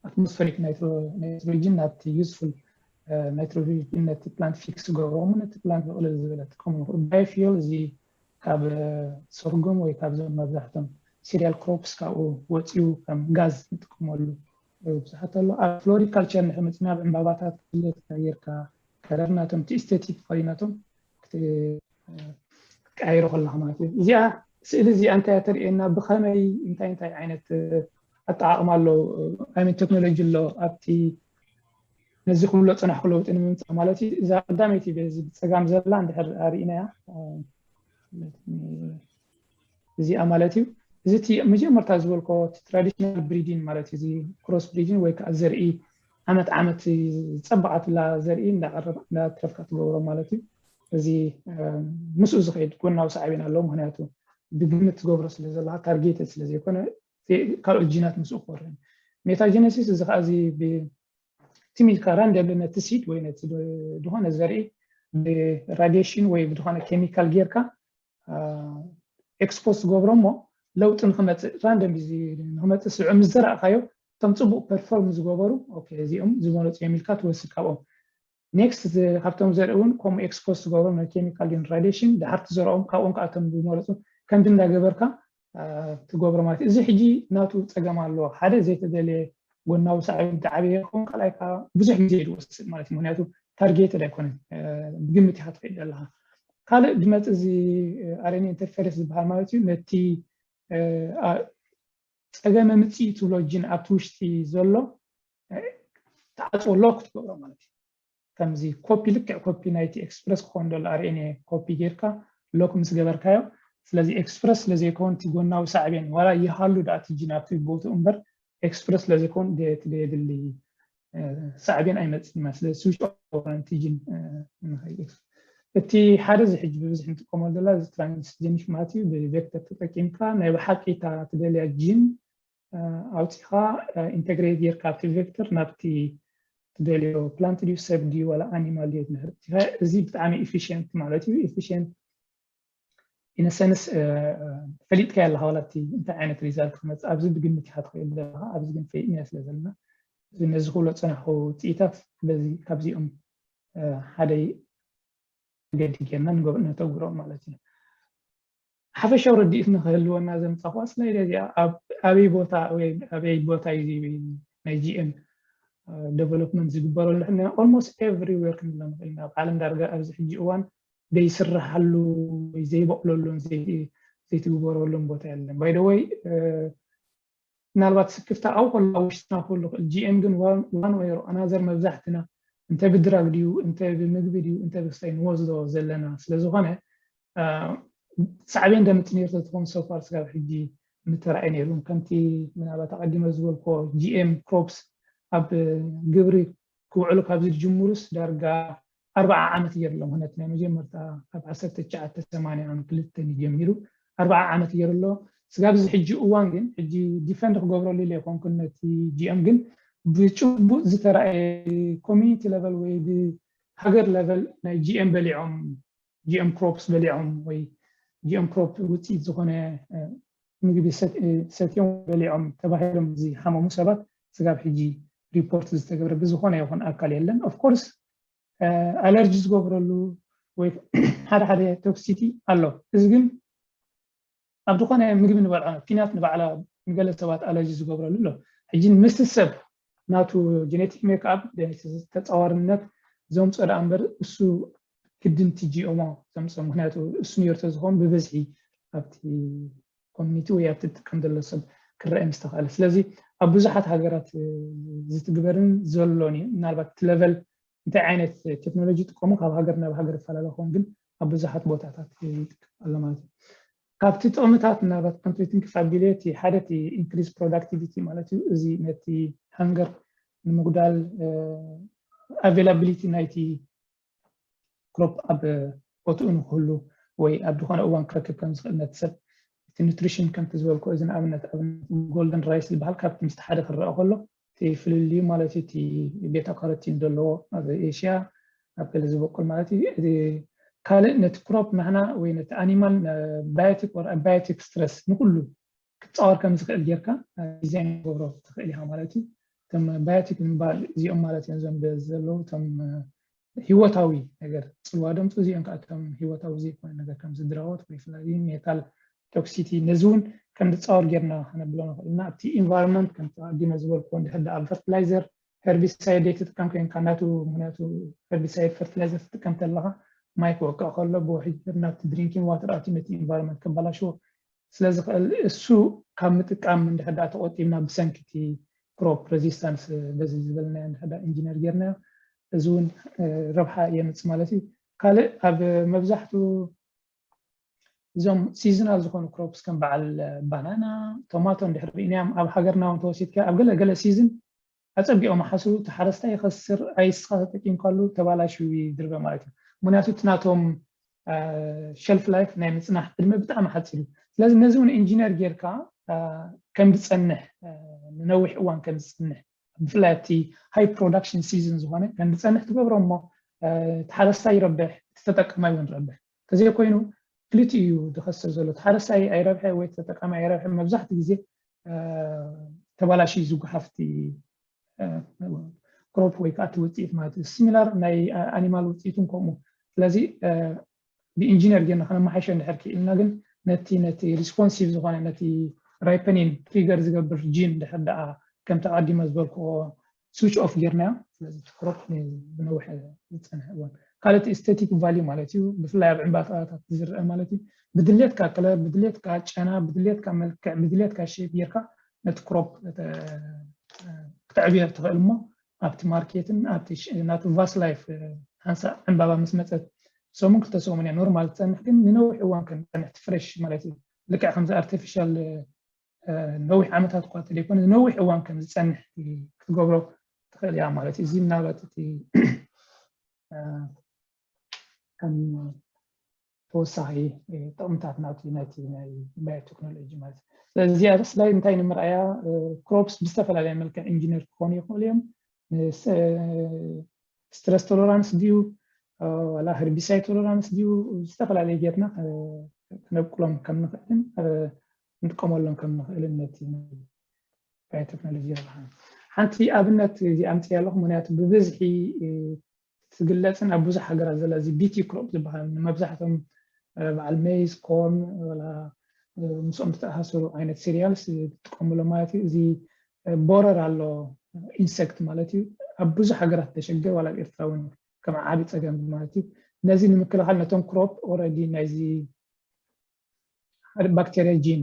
ኣትሞስፈሪክ ናይትሮጅን ናብቲ ዩዝፉል ናይትሮጅን ነቲ ፕላንት ፊክስ ገብርዎ ነቲ ፕላንት ብቕልል ዝበለ ትጥቀሙ ባዮፊል እዚ ካብ ሰርጎም ወይ ካብዞም መብዛሕቶም ሲሪያል ክሮፕስ ካብኡ ወፂኡ ከም ጋዝ ንጥቀመሉ ብዙሓት ኣሎ ኣብ ፍሎሪካልቸር ንሕመፅና ኣብ ዕምባባታት ክልተ ተቀይርካ ከለር ናቶም እቲ ኢስቴቲክ ፋሊ ናቶም ክትቀያይሮ ከለካ ማለት እዩ እዚኣ ስእሊ እዚኣ እንታይ ተርእየና ብከመይ እንታይ እንታይ ዓይነት ኣጠቃቅማ ኣሎ ኣይነት ቴክኖሎጂ ኣሎ ኣብቲ ነዚ ክብሎ ፀናሕኩ ለውጢ ንምምፃእ ማለት እዩ እዛ ቀዳመይቲ በዚ ብፀጋም ዘላ እንድሕር ኣርኢናያ እዚኣ ማለት እዩ እዚ እቲ መጀመርታ ዝበልኮ ትራዲሽናል ብሪዲን ማለት እዩ እዚ ክሮስ ብሪዲን ወይ ከዓ ዘርኢ ዓመት ዓመት ዝፀበቐትላ ዘርኢ እንዳትረፍካ ትገብሮ ማለት እዩ እዚ ምስኡ ዝኸይድ ጎናዊ ሳዕቤን ኣለዎ ምክንያቱ ብግምት ትገብሮ ስለ ዘለካ ታርጌትድ ስለ ዘይኮነ ካልኦት ጂናት ምስኡ ክወርድ ሜታጀነሲስ እዚ ከዓ እዚ ትም ኢልካ ራንደምሊ ነቲ ሲድ ወይ ነቲ ዝኾነ ዘርኢ ብራዲሽን ወይ ብዝኾነ ኬሚካል ጌርካ ኤክስፖዝ ትገብሮ እሞ ለውጢ ንክመፅእ ራንደም ንክመፅእ ስዑ ምስ ዘረእካዮ እቶም ፅቡቅ ፐርፎርም ዝገበሩ እዚኦም ዝመረፁ እዮም ኢልካ ትወስድ ካብኦም ኔክስት ካብቶም ዘርኢ እውን ከምኡ ኤክስፖዝ ትገብሮም ናይ ኬሚካል ራዲሽን ድሓር ትዘርኦም ካብኦም ከኣቶም ዝመረፁ ከምዚ እንዳገበርካ ትገብሮ ማለት እዩ። እዚ ሕጂ ናቱ ፀገም ኣለዎ። ሓደ ዘይተደለየ ጎናዊ ሳዕቤን ዝዓበየ ይኸውን፣ ካልኣይ ከዓ ብዙሕ ግዜ እዩ ዝወስድ ማለት እዩ። ምክንያቱ ታርጌትድ ኣይኮነን፣ ብግምት ኢካ ትኸይድ ኣለካ። ካልእ ዝመፅእ እዚ ኣርኤንኤ ኢንተርፌረንስ ዝበሃል ማለት እዩ። ነቲ ፀገመ ምፅኢ ትብሎ ጂን ኣብቲ ውሽጢ ዘሎ ተዓፅዎ ሎክ ትገብሮ ማለት እዩ። ከምዚ ኮፒ፣ ልክዕ ኮፒ ናይቲ ኤክስፕረስ ክኸውን ዘሎ ኣርኤንኤ ኮፒ ጌርካ ሎክ ምስ ገበርካዮ፣ ስለዚ ኤክስፕረስ ስለዘይከውን እቲ ጎናዊ ሳዕቤን ዋላ ይሃሉ ደኣ እቲ ጂን ኣብቲ ቦትኡ እምበር ኤክስፕረስ ስለዘይከውን እቲ ዘየድሊ ሳዕቤን ኣይመፅን ማለት። ስለዚ ስዊች ኦፍ ንቲ ጂን ንኸይድ። እቲ ሓደ እዚ ሕጂ ብብዝሒ ንጥቀመሉ ዘለና እዚ ትራንስጀኒክ ማለት እዩ። ብቬክተር ተጠቂምካ ናይ ብሓቂ እታ ትደልያ ጂን ኣውፂኻ ኢንተግሬት ጌርካ ኣብቲ ቬክተር ናብቲ ትደልዮ ፕላንት ድዩ ሰብ ድዩ ዋላ ኣኒማል ድዩ ትምህር። እዚ ብጣዕሚ ኢፊሽንት ማለት እዩ። ኢፊሽንት ኢነሰንስ ፈሊጥካ ኣለካ ዋላ እቲ እንታይ ዓይነት ሪዛልት ክመፅእ ኣብዚ ብግምት ኢካ ትኽእል ዘለካ። ኣብዚ ግን ፈሊጥና ስለ ዘለና ነዚ ክብሎ ፀናሕኩ ውፅኢታት በዚ ካብዚኦም ሓደ ገዲ ጌርና ንገብር ነተግብሮም ማለት እዩ። ሓፈሻዊ ረድኢት ንክህልወና ዘምፃኹዋ ስላይድ እዚኣ ኣበይ ቦታ ወይ ኣበይ ቦታ እዩ ናይ ጂኤም ዴቨሎፕመንት ዝግበረሉ ሕና ኦልሞስት ኤቭሪዌር ክንብሎ ንኽእል ኢና። ኣብ ዓለም ዳርጋ ኣብዚ ሕጂ እዋን ዘይስራሓሉ ወይ ዘይበቕለሉን ዘይትግበረሉን ቦታ የለን። ባይደወይ ምናልባት ስክፍታ ኣብኡ ከሎ ኣብ ውሽጥና ክህሉ ይኽእል። ጂኤም ግን ዋን ወይ ኣናዘር መብዛሕትና እንተ ብድራግ ድዩ እንተ ብምግቢ ድዩ እንተ ብስታይ ንወስዶ ዘለና ስለዝኾነ ሳዕቤን ደምፅ ነርቶ ትኾን ሶፋር ስጋብ ሕጂ ምተረኣየ ነይሩ። ከምቲ ምናልባት ኣቐዲመ ዝበልኮ ጂኤም ክሮፕስ ኣብ ግብሪ ክውዕሉ ካብዚ ዝጅምሩስ ዳርጋ ኣርባዓ ዓመት ገይሩ ኣሎ። ምክንያቱ ናይ መጀመርታ ካብ ዓሰርተ ትሽዓተ ሰማንያ ክልተን ጀሚሩ ኣርባዓ ዓመት ገይሩ ኣሎ። ስጋብ እዚ ሕጂ እዋን ግን ሕጂ ዲፈንድ ክገብረሉ ኢለ ይኮንኩን ነቲ ጂኤም ግን ብጭቡጥ ዝተረኣየ ኮሚኒቲ ለቨል ወይ ብሃገር ለቨል ናይ ጂኤም በሊዖም ጂኤም ክሮፕስ በሊዖም ወይ ጂኤም ክሮፕ ውፅኢት ዝኾነ ምግቢ ሰትዮም በሊዖም ተባሂሎም ዝሓመሙ ሰባት ስጋብ ሕጂ ሪፖርት ዝተገብረ ብዝኾነ ይኹን ኣካል የለን። ኦፍኮርስ ኣለርጂ ዝገብረሉ ወይ ሓደ ሓደ ቶክሲቲ ኣሎ። እዚ ግን ኣብ ዝኾነ ምግቢ ንበልዖ ፒናት ንባዕላ ንገለ ሰባት ኣለርጂ ዝገብረሉ ኣሎ። ሕጂ ምስ ሰብ ናቱ ጀኔቲክ ሜክኣፕ ተፃዋርነት ዘምፅኦ ደኣ እምበር እሱ ግድን ቲ ጂኦሞ ዘምፅኦ። ምክንያቱ እሱ ነርቶ ዝኸውን ብብዝሒ ኣብቲ ኮሚኒቲ ወይ ኣብቲ ትጥቀም ዘሎ ሰብ ክረአ ምስ ተኽኣለ። ስለዚ ኣብ ብዙሓት ሃገራት ዝትግበርን ዘሎን እዩ። ምናልባት እቲ ለቨል እንታይ ዓይነት ቴክኖሎጂ ይጥቀሙ ካብ ሃገር ናብ ሃገር ይፈላለ ክኸውን፣ ግን ኣብ ብዙሓት ቦታታት ይጥቀም ኣሎ ማለት እዩ። ካብቲ ጥቕምታት ምናልባት ከምቲ ትንክፍ ኣቢለ እቲ ሓደ እቲ ኢንክሪዝ ፕሮዳክቲቪቲ ማለት እዩ። እዚ ነቲ ሃንገር ንምጉዳል ኣቬላቢሊቲ ናይቲ ክሮፕ ኣብ ቦትኡ ንክህሉ ወይ ኣብ ዝኾነ እዋን ክረክብ ከም ዝኽእል ነቲ ሰብ እቲ ኑትሪሽን ከምቲ ዝበልኮ እዚ ንኣብነት ኣብነት ጎልደን ራይስ ዝበሃል ካብቲ ምስቲ ሓደ ክረአ ከሎ እቲ ፍልልዩ ማለት እቲ ቤታ ካሮቲን ዘለዎ ኣብ ኤሽያ ኣብ ገለ ዝበቁል ማለት እዩ። ካልእ ነቲ ክሮፕ ናህና ወይ ነቲ ኣኒማል ባዮቲክ ወር ኣባዮቲክ ስትረስ ንኩሉ ክፃወር ከም ዝኽእል ጌርካ ዲዛይን ገብሮ ትኽእል ኢኻ ማለት እዩ። እቶም ባዮቲክ ዝበሃል እዚኦም ማለት እዮም እዞም ዘለዉ እቶም ህይወታዊ ነገር ፅልዋ ደምፁ እዚኦም ከዓ እቶም ህይወታዊ ዘይኮነ ነገር ከም ዝድራወት ወይ ፍላዚ ሜታል ቶክሲቲ ነዚ እውን ከም ዝፃወር ጌርና ከነብሎ ንኽእል እና ኣብቲ ኢንቫይሮንመንት ከም ኣዲመ ዝበልኩ እንድሕር ኣብ ፈርቲላይዘር ሄርቢሳይድ ዘይትጥቀም ኮይንካ ናቱ ምክንያቱ ሄርቢሳይድ ፈርቲላይዘር ትጥቀም ተለካ ማይ ክወቅዕ ከሎ ብውሕጅ ናብቲ ድሪንኪንግ ዋተር ኣትዩ ነቲ ኢንቫይሮንመንት ከበላሽዎ ስለዝኽእል እሱ ካብ ምጥቃም እንድሕር ዳ ተቆጢብና ብሰንኪ እቲ ክሮፕ ሬዚስታንስ በዚ ዝበልናዮ እንድሕር ዳ ኢንጂነር ጌርናዮ እዚ እውን ረብሓ የምፅእ ማለት እዩ። ካልእ ኣብ መብዛሕትኡ እዞም ሲዝናል ዝኾኑ ክሮፕስ ከም በዓል ባናና፣ ቶማቶ እንድሕር ርኢናዮም ኣብ ሃገርና እውን ተወሲድካ ኣብ ገለ ገለ ሲዝን ኣፀቢቖም ሓስቡ እቲ ሓረስታይ ይኸስር ኣይስኻ ተጠቂምካሉ ተባላሽዊ ድርበ ማለት እዩ። ምክንያቱ እቲ ናቶም ሸልፍ ላይፍ ናይ ምፅናሕ ዕድመ ብጣዕሚ ሓፂር እዩ። ስለዚ ነዚ እውን ኢንጂነር ጌርካ ከም ዝፀንሕ ንነዊሕ እዋን ከም ዝፀንሕ ብፍላይ ኣብቲ ሃይ ፕሮዳክሽን ሲዝን ዝኾነ ከም ዝፀንሕ ትገብሮ እሞ እቲ ሓረስታይ ይረብሕ እቲ ተጠቀማይ እውን ረብሕ። ተዘይኮይኑ ክልቲኡ እዩ ዝኸስር ዘሎ። እቲ ሓረስታይ ኣይረብሐ ወይ ተጠቃሚ ኣይረብሐ። መብዛሕትኡ ግዜ ተባላሽዩ ዝጉሓፍቲ ክሮፕ ወይ ከዓ እቲ ውፅኢት ማለት እዩ። ሲሚላር ናይ ኣኒማል ውፅኢት እውን ከምኡ። ስለዚ ብኢንጂነር ጌርና ከነመሓይሾ እንድሕር ክኢልና ግን ነቲ ነቲ responsive ዝኾነ ነቲ ripening trigger ዝገብር gene ድሕር ደኣ ከምቲ ኣቐዲመ ዝበልክዎ switch off ጌርናዮ። ስለዚ እቲ crop ብነዊሕ ዝፀንሕ እዋን ካልእ static value ማለት እዩ። ብፍላይ ኣብ ዕምባባታት ዝረአ ማለት እዩ። ብድሌትካ color፣ ብድሌትካ ጨና፣ ብድሌትካ መልክዕ፣ ብድሌትካ shape ጌርካ ነቲ crop ክተዕብዮ ትኽእል እሞ ኣብቲ ማርኬትን ኣብቲ ናቱ ቫስ ላይፍ ሓንሳእ ዕምባባ ምስ መፀት ሰሙን ክልተ ሰሙን እያ ኖርማል ትፀንሕ፣ ግን ንነዊሕ እዋን ከም ፀንሕቲ ፍሬሽ ማለት እዩ። ልክዕ ከምዚ ኣርቲፊሻል ነዊሕ ዓመታት እኳ ተደይኮነ ንነዊሕ እዋን ከም ዝፀንሕ ክትገብሮ ትኽእል እያ ማለት እዩ። እዚ ምናልባት እቲ ከም ተወሳኺ ጥቕምታት ናብቲ ናይቲ ናይ ባዮቴክኖሎጂ ማለት እዩ። ስለዚ እዚኣ ስላይድ እንታይ ንምርኣያ ክሮፕስ ብዝተፈላለየ መልክዕ ኢንጂነር ክኾኑ ይኽእሉ እዮም። ስትረስ ቶለራንስ ድዩ ዋላ ሄርቢሳይድ ቶለራንስ ድዩ ዝተፈላለየ ጌርና ክነብቁሎም ከም ንኽእልን ንጥቀመሎም ከም ንኽእልን ነቲ ባዮቴክኖሎጂ ረብሓ ሓንቲ ኣብነት እዚ ኣምፅያ ኣለኹ። ምክንያቱ ብብዝሒ ትግለፅን ኣብ ብዙሕ ሃገራት ዘላ እዚ ቢቲ ክሮፕ ዝበሃል ንመብዛሕቶም በዓል ሜይዝ ኮርን ምስኦም ዝተኣሳሰሩ ዓይነት ሲሪያልስ ዝጥቀምሎም ማለት እዩ። እዚ ቦረር ኣሎ ኢንሰክት ማለት እዩ ኣብ ብዙሕ ሃገራት ተሸግር ዋላ ኣብ ኤርትራ እውን ከም ዓቢ ፀገም ማለት እዩ። ነዚ ንምክልኻል ነቶም ክሮፕ ኦረዲ ናይዚ ሓደ ባክቴርያ ጂን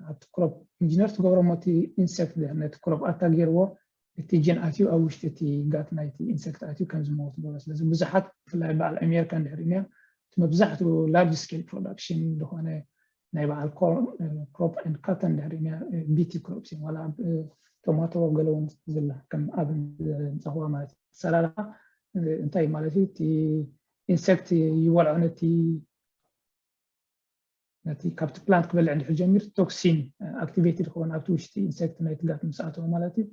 ኣብቲ ክሮፕ ኢንጂነር ትገብሮ ሞ እቲ ኢንሰክት ነቲ ክሮፕ ኣታ ገይርዎ እቲ ጂን ኣትዩ ኣብ ውሽጢ እቲ ጋት ናይቲ ኢንሰክት ኣትዩ ከም ዝመወት ገበ ስለዚ ብዙሓት ብፍላይ በዓል ኣሜሪካ እንድሕር ኢና እቲ መብዛሕትኡ ላርጅ ስኬል ፕሮዳክሽን ዝኾነ ናይ በዓል ክሮፕ ን ካተን እንድሕር ኢና ቢቲ ክሮፕስ እዮም ዋላ ቶማቶ ገለውን ዝላ ከም ኣብ ንፀኽዋ ማለት ሰላላ እንታይ ማለት እዩ እቲ ኢንሰክት ይወልዖ ነቲ ነቲ ካብቲ ፕላንት ክበልዕ እንድሕር ጀሚሩ ቶክሲን ኣክቲቬትድ ክኾን ኣብቲ ውሽጢ ኢንሰክት ናይ ትጋት ምስ ኣተወ ማለት እዩ።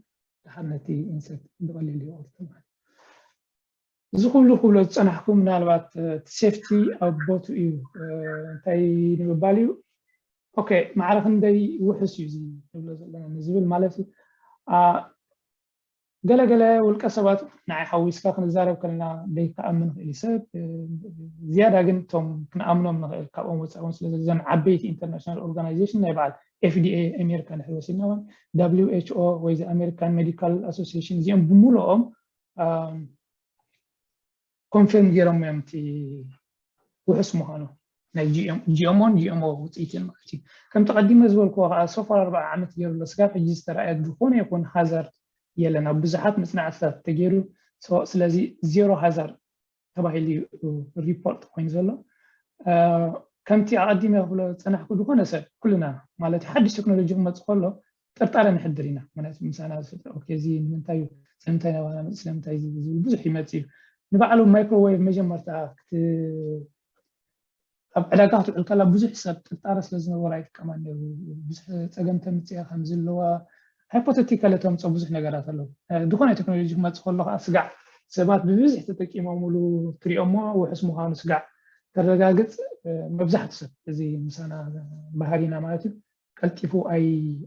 ድሓር ነቲ ኢንሰክት ብቐሊሉ ይቆርጥ ማለት እዩ። እዚ ኩሉ ክብሎ ዝፀናሕኩ ምናልባት እቲ ሴፍቲ ኣብ ቦቱ እዩ እንታይ ንምባል እዩ። ኦኬ ማዕረ ክንደይ ውሕስ እዩ እዚ ንብሎ ዘለና ንዝብል ማለት እዩ። ገለገለ ውልቀ ሰባት ንዓይ ሓዊስካ ክንዛረብ ከለና ደይከኣምን ንኽእል እዩ ሰብ ዝያዳ ግን እቶም ክንኣምኖም ንኽእል ካብኦም ወፃኢ እውን ስለዘን ዓበይቲ ኢንተርናሽናል ኦርጋናይዜሽን ናይ በዓል ኤፍዲኤ ኣሜሪካ ንሕር ወሲድና እውን ደብሊው ኤች ኦ ወይ ኣሜሪካን ሜዲካል ኣሶሲሽን እዚኦም ብምልኦም ኮንፈርም ገይሮም እዮም እቲ ውሕስ ምዃኑ ናይ ጂኦሞን ጂኦሞ ውፅኢትን ማለት እዩ። ከምቲ ቀዲመ ዝበልክዎ ከዓ ሶፋር ኣርባዓ ዓመት ገይሩ ኣሎ ስጋብ ሕጂ ዝተረኣየ ዝኾነ ይኹን ሃዛርድ የለን ኣብ ብዙሓት መፅናዕትታት ተገይሩ ስለዚ ዜሮ ሃዛርድ ተባሂሉ እዩ ሪፖርት ኮይኑ ዘሎ። ከምቲ ኣቐዲመ ክብሎ ዝፀናሕኩ ዝኾነ ሰብ ኩልና ማለት ሓድሽ ቴክኖሎጂ ክመፅእ ከሎ ጥርጣረ ንሕድር ኢና ማለት ምሳና ዝፍጥር እዚ ንምንታይ እዩ ስለምንታይ ናባና መፅእ ስለምንታይ ዝብል ብዙሕ ይመፅእ እዩ። ንባዕሉ ማይክሮዌቭ መጀመርታ ኣብ ዕዳጋ ክትውዕል ከላ ብዙሕ ሰብ ጥርጣረ ስለ ዝነበሮ ኣይጥቀማን ነሩ ብዙሕ ፀገም ተምፅያ ከም ዘለዋ ሃይፖተቲካል ተምፅኦ ብዙሕ ነገራት ኣለዉ። ዝኾነ ቴክኖሎጂ ክመፅእ ከሎ ከዓ ስጋዕ ሰባት ብብዝሒ ተጠቂሞምሉ ትሪኦሞ ውሕስ ምዃኑ ስጋዕ ተረጋግፅ መብዛሕቱ ሰብ እዚ ምሳና ባህሪና ማለት እዩ ቀልጢፉ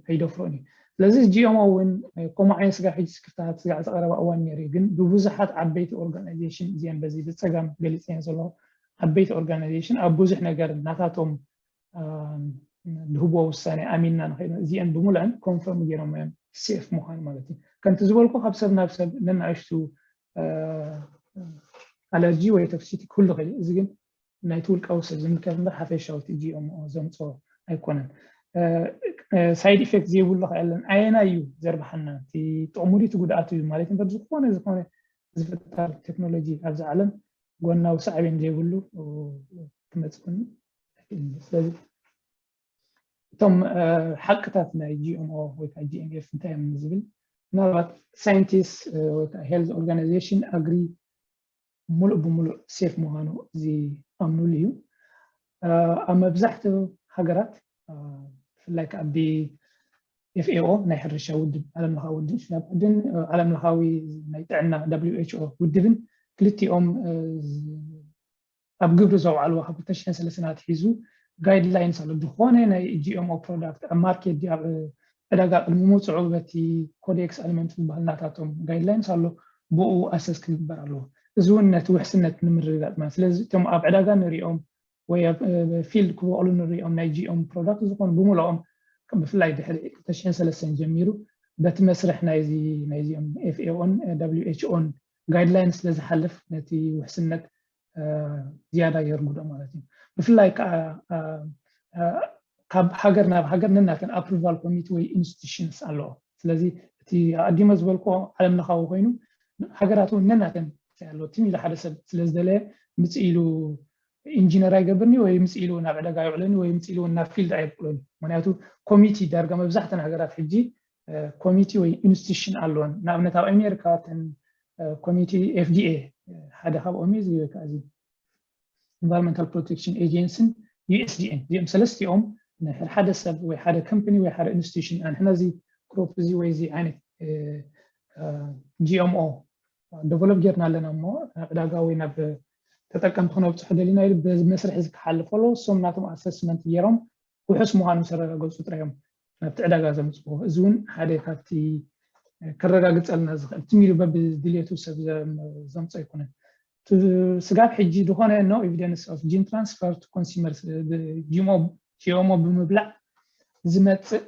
ኣይደፍሮን እዩ። ስለዚ ጂኦሞ እውን ከምኡ ዓይነት ስጋዕ ሕጂ ስክፍታት ስጋዕ ዝቀረባ እዋን ነይሩ እዩ ግን ብብዙሓት ዓበይቲ ኦርጋናይዜሽን እዚአን በዚ ብፀጋም ገሊፀን ዘለኹ ዓበይቲ ኦርጋናይዜሽን ኣብ ብዙሕ ነገር ናታቶም ዝህብዎ ውሳኔ ኣሚንና ንኸይድ እዚአን ብምሉአን ኮንፈርም ገይሮም እዮም ሴፍ ምዃን ማለት እዩ። ከምቲ ዝበልኩ ካብ ሰብ ናብ ሰብ ነናእሽቱ ኣለርጂ ወይ ቶክሲቲ ክህሉ ይኽእል እዩ። እዚ ግን ናይቲ ውልቃዊ ሰብ ዝምልከት እምበር ሓፈሻዊ እቲ ጂኦምኦ ዘምፅኦ ኣይኮነን። ሳይድ ኢፌክት ዘይብሉ ከ የለን። ኣየናይ እዩ ዘርብሓና? እቲ ጥቕሙ ድዩ እቲ ጉድኣቱ እዩ ማለት እምበር ዝኾነ ዝኾነ ዝፍጠር ቴክኖሎጂ ኣብዚ ዓለም ጎናዊ ሳዕቤን ዘይብሉ ክመፅእ ኣይክእልን እዩ። ስለዚ እቶም ሓቅታት ናይ ጂኦምኦ ወይ ከዓ ጂኤምኤፍ እንታይ እዮም ዝብል ምናልባት ሳይንቲስት ወይ ከዓ ሄልዝ ኦርጋናይዜሽን ኣግሪ ሙሉእ ብሙሉእ ሴፍ ምዃኑ ዝኣምኑሉ እዩ። ኣብ መብዛሕትኡ ሃገራት ብፍላይ ከዓ ብ ኤፍኤኦ ናይ ሕርሻ ውድብ ዓለምለኻዊ ውድብ ሽላብ ዕድን ዓለምለኻዊ ናይ ጥዕና ደብሊው ኤች ኦ ውድብን ክልቲኦም ኣብ ግብሪ ዘውዓልዎ ካብ ክልተ ሽሕን ሰለስተን ኣትሒዙ ጋይድላይንስ ኣሎ ዝኾነ ናይ ጂኤምኦ ፕሮዳክት ኣብ ማርኬት ድዩ ኣብ ዕዳጋ ቅድሚ ምውፅዑ በቲ ኮዴክስ ኣሊመንት ዝበሃል ናታቶም ጋይድላይንስ ኣሎ ብኡ ኣሰስ ክግበር ኣለዎ። እዚ እውን ነቲ ውሕስነት ንምርግጋፅ ማለት ስለዚ እቶም ኣብ ዕዳጋ ንሪኦም ወይ ኣብ ፊልድ ክበቕሉ ንሪኦም ናይ ጂኦም ፕሮዳክት ዝኾኑ ብምልኦም ብፍላይ ድሕሪ ክልተ ሽሕን ሰለስተን ጀሚሩ በቲ መስርሕ ናይዚ ናይዚኦም ኤፍኤኦን ደብሊውኤችኦን ጋይድላይን ስለ ዝሓልፍ ነቲ ውሕስነት ዝያዳ የርጉዶ ማለት እዩ። ብፍላይ ከዓ ካብ ሃገር ናብ ሃገር ነናተን ኣፕሩቫል ኮሚቴ ወይ ኢንስቲቱሽንስ ኣለዎ። ስለዚ እቲ ኣዲመ ዝበልኮ ዓለም ለኻዊ ኮይኑ ሃገራት እውን ነናተን ኣሎ። ትም ኢሉ ሓደ ሰብ ስለ ዝደለየ ምፅ ኢሉ ኢንጂነር ኣይገብርኒ ወይ ምፅ ኢሉ ናብ ዕዳጋ ኣይውዕለኒ ወይ ምፅ ኢሉ ናብ ፊልድ ኣየብቅሎኒ። ምክንያቱ ኮሚቲ ዳርጋ መብዛሕተን ሃገራት ሕጂ ኮሚቲ ወይ ኢንስቲቱሽን ኣለወን። ንኣብነት ኣብ ኣሜሪካ ተን ኮሚቲ ኤፍዲኤ ሓደ ካብኦም እዩ። እዚ ወይ ከዓ እዚ ኢንቫይሮንመንታል ፕሮቴክሽን ኤጀንሲን ዩኤስዲኤን እዚኦም ሰለስቲኦም ንሕድ ሓደ ሰብ ወይ ሓደ ከምፕኒ ወይ ሓደ ኢንስቲቱሽን ኣንሕና እዚ ክሮፕ እዚ ወይ እዚ ዓይነት ጂኤምኦ ደቨሎፕ ጌርና ኣለና እሞ ናብ ዕዳጋ ወይ ናብ ተጠቀምቲ ክነብፅሑ ደሊና ኢሉ በዚ መስርሕ እዚ ክሓልፍ ከሎ እሶም ናቶም ኣሰስመንት ገይሮም ውሑስ ምዃኑ ምስ ኣረጋገፁ ጥራይ እዮም ናብቲ ዕዳጋ ዘምፅዎ። እዚ እውን ሓደ ካብቲ ክረጋግፀልና ዝኽእል ትም ኢሉ በብድልየቱ ሰብ ዘምፅኦ ኣይኮነን። ስጋብ ሕጂ ዝኾነ no evidence of gene transfer to consumers ጂኤምኦ ብምብላዕ ዝመፅእ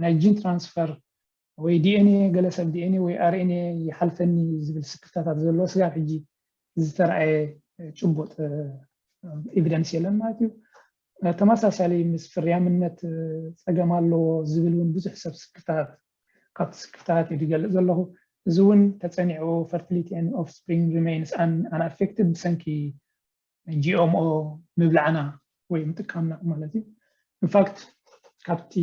ናይ ጂን ትራንስፈር ወይ ዲኤንኤ ገለ ሰብ ዲኤንኤ ወይ ኣርኤንኤ ይሓልፈኒ ዝብል ስክፍታታት ዘለዎ ስጋብ ሕጂ ዝተረኣየ ጭቡጥ ኤቪደንስ የለን ማለት እዩ። ተመሳሳሊ ምስ ፍርያምነት ፀገም ኣለዎ ዝብል እውን ብዙሕ ሰብ ስክፍታት ካብቲ ስክፍታት እዩ ዝገልፅ ዘለኹ። እዚ እውን ተፀኒዑ fertility and offspring remains unaffected ብሰንኪ ጂኦምኦ ምብላዕና ወይ ምጥቃምና ማለት እዩ። ኢንፋክት ካብቲ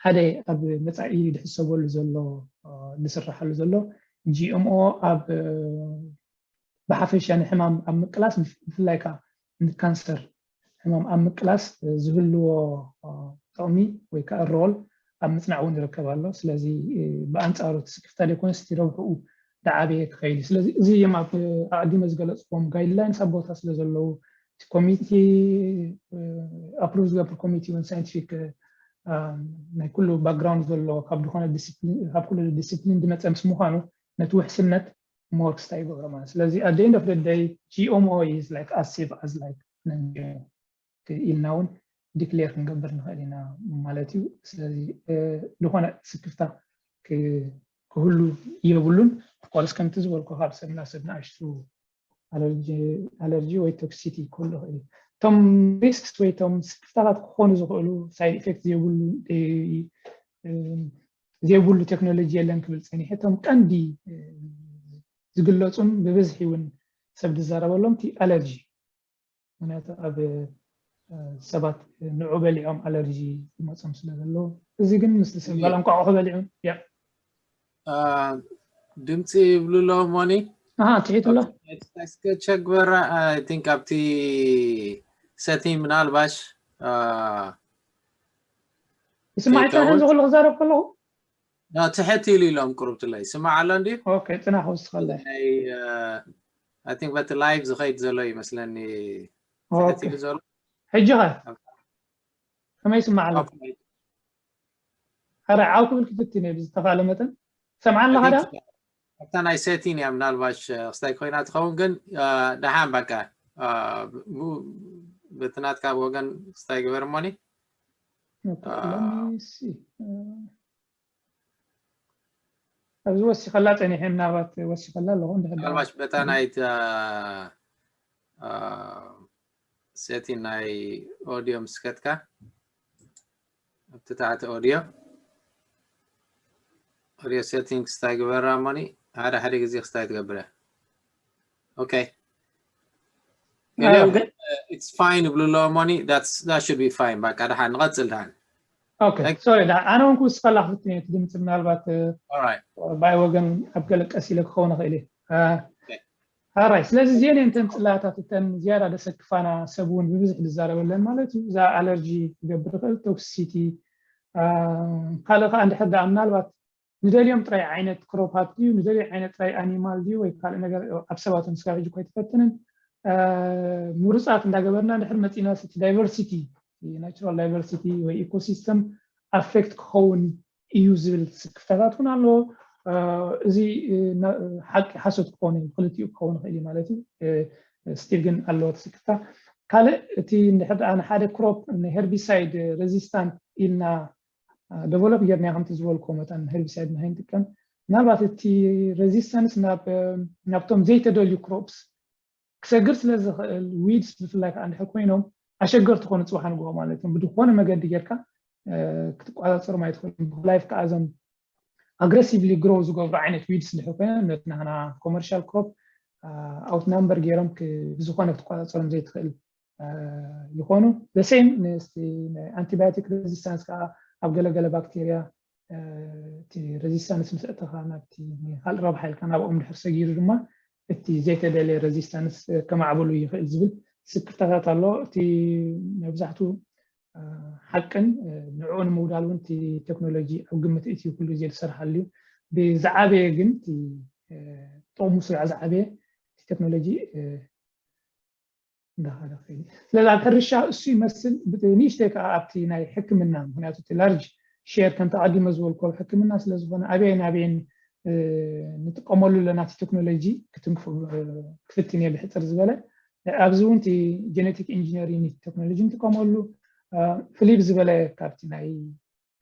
ሓደ ኣብ መፃኢ ዝሕሰበሉ ዘሎ ዝስራሓሉ ዘሎ ጂኦምኦ ኣብ ብሓፈሻ ንሕማም ኣብ ምቅላስ ብፍላይ ከዓ ንካንሰር ሕማም ኣብ ምቅላስ ዝህልዎ ጥቕሚ ወይ ከዓ ሮል ኣብ ምፅናዕ እውን ይርከብ ኣሎ። ስለዚ ብኣንፃሩ እቲ ስክፍታ ዘይኮነስ እቲ ረብሕኡ ዝዓበየ ክኸይድ እዩ። ስለዚ እዚ እዮም ኣብ ኣቐዲመ ዝገለፅዎም ጋይድላይንስ ኣብ ቦታ ስለ ዘለዉ እቲ ኮሚቲ ኣፕሩቭ ዝገብር ኮሚቲ እውን ሳይንቲፊክ ናይ ኩሉ ባክግራውንድ ዘሎ ካብ ዝኾነ ካብ ኩሉ ዲስፕሊን ዝመፀ ምስ ምዃኑ ነቲ ውሕስነት ሞር ክስታይ ይገብሮ ማለት ስለዚ at the end of the day GMO is like as safe as like ኢልና እውን ዲክሌር ክንገብር ንኽእል ኢና ማለት እዩ። ስለዚ ዝኾነ ስክፍታ ክህሉ የብሉን። ኮርስ ከምቲ ዝበልኩ ካብ ሰብ ናብ ሰብ ንኣሽቱ ኣለርጂ ወይ ቶክሲቲ ክህሉ ይኽእል እዩ። እቶም ሪስክስ ወይ እቶም ስክፍታታት ክኾኑ ዝኽእሉ ሳይድ ኢፌክት ዘይብሉ ዘይብሉ ቴክኖሎጂ የለን ክብል ፀኒሐ። እቶም ቀንዲ ዝግለፁን ብብዝሒ እውን ሰብ ዝዛረበሎም እቲ ኣለርጂ ምክንያቱ ኣብ ሰባት ንዑ በሊዖም ኣለርጂ ዝመፆም ስለ ዘለዎ እዚ ግን ምስ ሰብ ባል እንቋቑሖ በሊዑ ያ ድምፂ ይብሉ ኣለዎ ሞኒ ትሒቱ ኣሎ እስከ ቸግበራ ቲንክ ኣብቲ ሰቲንግ ምናልባሽ ይስማዕ ይከውን ዝኽእሉ ክዛረብ ከለኹ ትሕት ኢሉ ኢሎም ቁሩብ ትለይ ይስማዕ ኣሎ እንዲ ኦኬ ፅናሕ ወስኸለ I think በቲ ላይቭ ዝኸይድ ዘሎ ይመስለኒ ትሕት ኢሉ ዘሎ ሕጂ ኸ ከመይ ይስማዕ ኣሎ ሕራይ ዓው ክብል ክፍትን እየ ብዝተኻእለ መጠን ሰምዓ ኣለኻ ዳ ኣብታ ናይ ሴቲን እያ ምናልባሽ ክስታይ ኮይና ትኸውን ግን ደሓን በቃ በቲ ናትካ ወገን ክስታይ ግበር እሞኒ ኣብዚ ወሲኸላ ፀኒሐ ምናልባት ወሲኸላ ኣለኹ ምናልባሽ በታ ናይት ሴቲን ናይ ኦዲዮ ምስከትካ ኣብቲ ታሕቲ ኦዲዮ ኦዲዮ ሴቲንግስ እንታይ ግበራ ሞኒ ሓደ ሓደ ግዜ ክስታይ ትገብረ ኦኬ ኢትስ ፋይን ይብሉ ኣለዎ ሞኒ ዳት ሹድ ቢ ፋይን በቃ ድሓን ንቐፅል ድሓን ሶሪ ኣነ እውን ክውስኸላ ክፍትን እየ ድምፂ ምናልባት ባይ ወገን ኣብ ገለ ቀስ ኢለ ክኸውን ይኽእል እዩ ኣራይ ስለዚ እዚአን እየን እተን ፅላታት እተን ዝያዳ ደሰክፋና ሰብ እውን ብብዝሒ ዝዛረበለን ማለት እዩ እዛ ኣለርጂ ክገብር ይኽእል ቶክሲሲቲ ካልእ ከዓ እንድሕር ደኣ ምናልባት ንደልዮም ጥራይ ዓይነት ክሮፓት ድዩ ንደልዮ ዓይነት ጥራይ ኣኒማል ድዩ ወይ ካልእ ነገር ኣብ ሰባት ስጋብ ሕጂ እኳ ኣይተፈትንን ምሩፃት እንዳገበርና እንድሕር መፂና እቲ ዳይቨርሲቲ ናቹራል ዳይቨርሲቲ ወይ ኢኮሲስተም ኣፌክት ክኸውን እዩ ዝብል ስክፍታታት እውን ኣለዎ እዚ ሓቂ ሓሶት ክኸውን እዩ ክልቲኡ ክኸውን ይኽእል እዩ ማለት እዩ ስቲል ግን ኣለዎ ስክፍታ። ካልእ እቲ እንድሕር ደኣ ንሓደ ክሮፕ ንሄርቢሳይድ ሬዚስታንት ኢልና ደቨሎፕ ጌርና ከምቲ ዝበልኮ መጠን ሄርቢሳይድ ንኸይንጥቀም ምናልባት እቲ ሬዚስታንስ ናብቶም ዘይተደልዩ ክሮፕስ ክሰግር ስለ ዝኽእል ዊድስ ብፍላይ ከዓ እንድሕር ኮይኖም ኣሸገርቲ ኮኑ ፅባሕ ንግሆ ማለት እዮም ብዝኾነ መገዲ ጌርካ ክትቋፃፀሮም ኣይትኽእልን። ብፍላይ ከዓ እዞም ኣግረሲቭሊ ግሮ ዝገብሩ ዓይነት ዊድስ እንድሕር ኮይኖም ነቲ ናና ኮመርሻል ክሮፕ ኣውት ናምበር ገይሮም ብዝኾነ ክትቋፃፀሮም ዘይትኽእል ይኾኑ። The same ኣንቲባዮቲክ ሬዚስታንስ ከዓ ኣብ ገለገለ ባክቴርያ እቲ ሬዚስታንስ ምስ ኣእተኻ ናብቲ ካልእ ረብሓ ኢልካ ናብኦም ድሕር ሰጊሩ ድማ እቲ ዘይተደለየ ሬዚስታንስ ከማዕብሉ ይኽእል ዝብል ስክፍታታት ኣሎ። እቲ መብዛሕቱ ሓቅን ንዕኡ ንምውዳል እውን እቲ ቴክኖሎጂ ኣብ ግምት እቲ ኩሉ ግዜ ዝሰርሓሉ እዩ። ብዝዓበየ ግን እቲ ጥቕሙ ስጋዕ ዝዓበየ እቲ ቴክኖሎጂ እንዳኸደ ከይዱ። ስለዚ ኣብ ሕርሻ እሱ ይመስል ንእሽተይ ከዓ ኣብቲ ናይ ሕክምና ምክንያቱ እቲ ላርጅ ሼር ከምቲ ኣቐዲመ ዝበልኮ ኣብ ሕክምና ስለዝኾነ ኣበየን ኣበየን ንጥቀመሉ ኣለና እቲ ቴክኖሎጂ ክትንክፉ ክፍትን እየ ብሕፅር ዝበለ ኣብዚ እውን እቲ ጀነቲክ ኢንጂነሪንግ ቴክኖሎጂ ንጥቀመሉ ፍልይ ዝበለ ካብቲ ናይ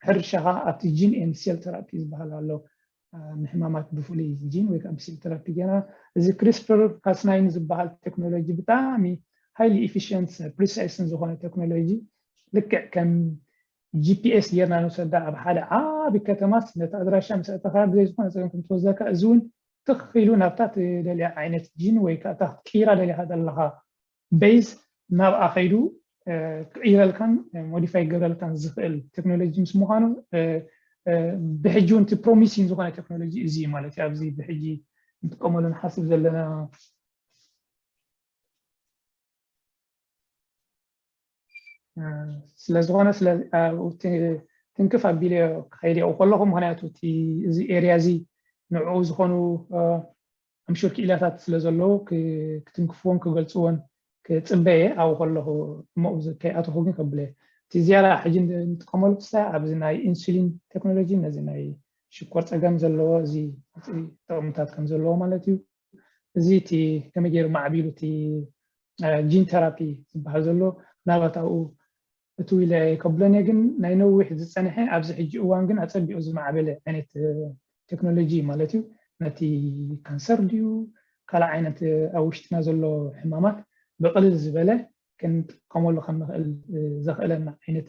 ሕርሻኻ ኣብቲ ጂን ኤንድ ሴል ተራፒ ዝበሃል ኣሎ ንሕማማት ብፍሉይ ጂን ወይ ከዓ ብሴል ተራፒ ጌና እዚ ክሪስፐር ካስናይን ዝበሃል ቴክኖሎጂ ብጣዕሚ ሃይሊ ኢፊሽንት ፕሪሳይስን ዝኾነ ቴክኖሎጂ ልክዕ ከም ጂፒኤስ ጌርና ንውሰዳ ኣብ ሓደ ዓቢ ከተማስ ነቲ ኣድራሻ ምስ ኣእተኻ ብዘይ ዝኾነ ፀገም ከም ትወስደካ እዚ እውን ትኽ ኢሉ ናብታ ትደልያ ዓይነት ጂን ወይ ከዓ እታ ክትቅይራ ደሊኻ ዘለኻ ቤዝ ናብኣ ከይዱ ክቅይረልካን ሞዲፋይ ክገብረልካን ዝኽእል ቴክኖሎጂ ምስ ምዃኑ ብሕጂ እውን ፕሮሚሲን ዝኾነ ቴክኖሎጂ እዚ ማለት እዩ ኣብዚ ብሕጂ ንጥቀመሉ ንሓስብ ዘለና ስለዝኾነ ትንክፍ ኣቢለ ክኸይድ የው ከለኹ ምክንያቱ እቲ እዚ ኤርያ እዚ ንዕኡ ዝኾኑ ኣምሹር ክኢላታት ስለ ዘለዉ ክትንክፍዎን ክገልፅዎን ክፅበየ ኣብኡ ከለኹ እሞ ከይኣተኹ ግን ከብለ እቲ ዝያዳ ሕጂ ንጥቀመሉ ክስታይ ኣብዚ ናይ ኢንሱሊን ቴክኖሎጂ ነዚ ናይ ሽኮር ፀገም ዘለዎ እዚ ጥቕምታት ከም ዘለዎ ማለት እዩ። እዚ እቲ ከመይ ገይሩ ማዕቢሉ እቲ ጂን ተራፒ ዝበሃል ዘሎ ምናልባት ኣብኡ እትው ኢለ ከብሎን እየ ግን ናይ ነዊሕ ዝፀንሐ ኣብዚ ሕጂ እዋን ግን ኣፀቢቑ ዝማዕበለ ዓይነት ቴክኖሎጂ ማለት እዩ። ነቲ ካንሰር ድዩ ካልእ ዓይነት ኣብ ውሽጥና ዘሎ ሕማማት ብቕልል ዝበለ ክንጥቀመሉ ከም ንኽእል ዘኽእለና ዓይነት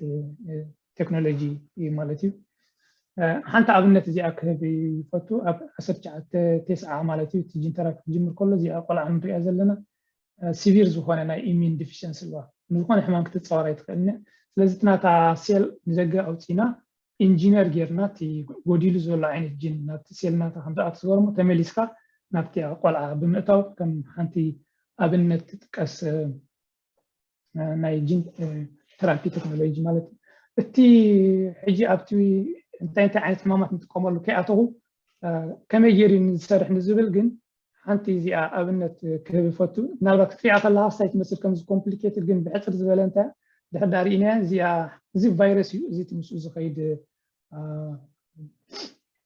ቴክኖሎጂ እዩ ማለት እዩ። ሓንቲ ኣብነት እዚኣ ክህብ ይፈቱ ኣብ ዓሰርተ ትሽዓተ ተስዓ ማለት እዩ እቲ ጂን ተራፒ ክጅምር ከሎ እዚኣ ቆልዓ ንሪኣ ዘለና ሲቪር ዝኾነ ናይ ኢሚን ዲፊሽንሲ ኣለዋ ንዝኾነ ሕማም ክትፀወር ኣይትኽእልን እያ። ስለዚ እቲ ናታ ሴል ንደገ ኣውፂና ኢንጂነር ጌርና እቲ ጎዲሉ ዘሎ ዓይነት ጂን ናብቲ ሴል ናታ ከም ዝኣቱ ዝገርሞ ተመሊስካ ናብቲ ቆልዓ ብምእታው ከም ሓንቲ ኣብነት ትጥቀስ ናይ ጂን ተራፒ ቴክኖሎጂ ማለት እዩ። እቲ ሕጂ ኣብቲ እንታይ እንታይ ዓይነት ሕማማት ንጥቀመሉ ከይኣተኹ ከመይ ገይሩ ዝሰርሕ ንዝብል ግን ሓንቲ እዚኣ ኣብነት ክህብ ይፈቱ ምናልባት ክትሪኣ ከለካ ስታይ ትመስል ከምዚ ኮምፕሊኬትድ ግን ብሕፅር ዝበለ እንታይ ድሕር ዳ ርኢናያ እዚኣ እዚ ቫይረስ እዩ እዚ እቲ ምስኡ ዝኸይድ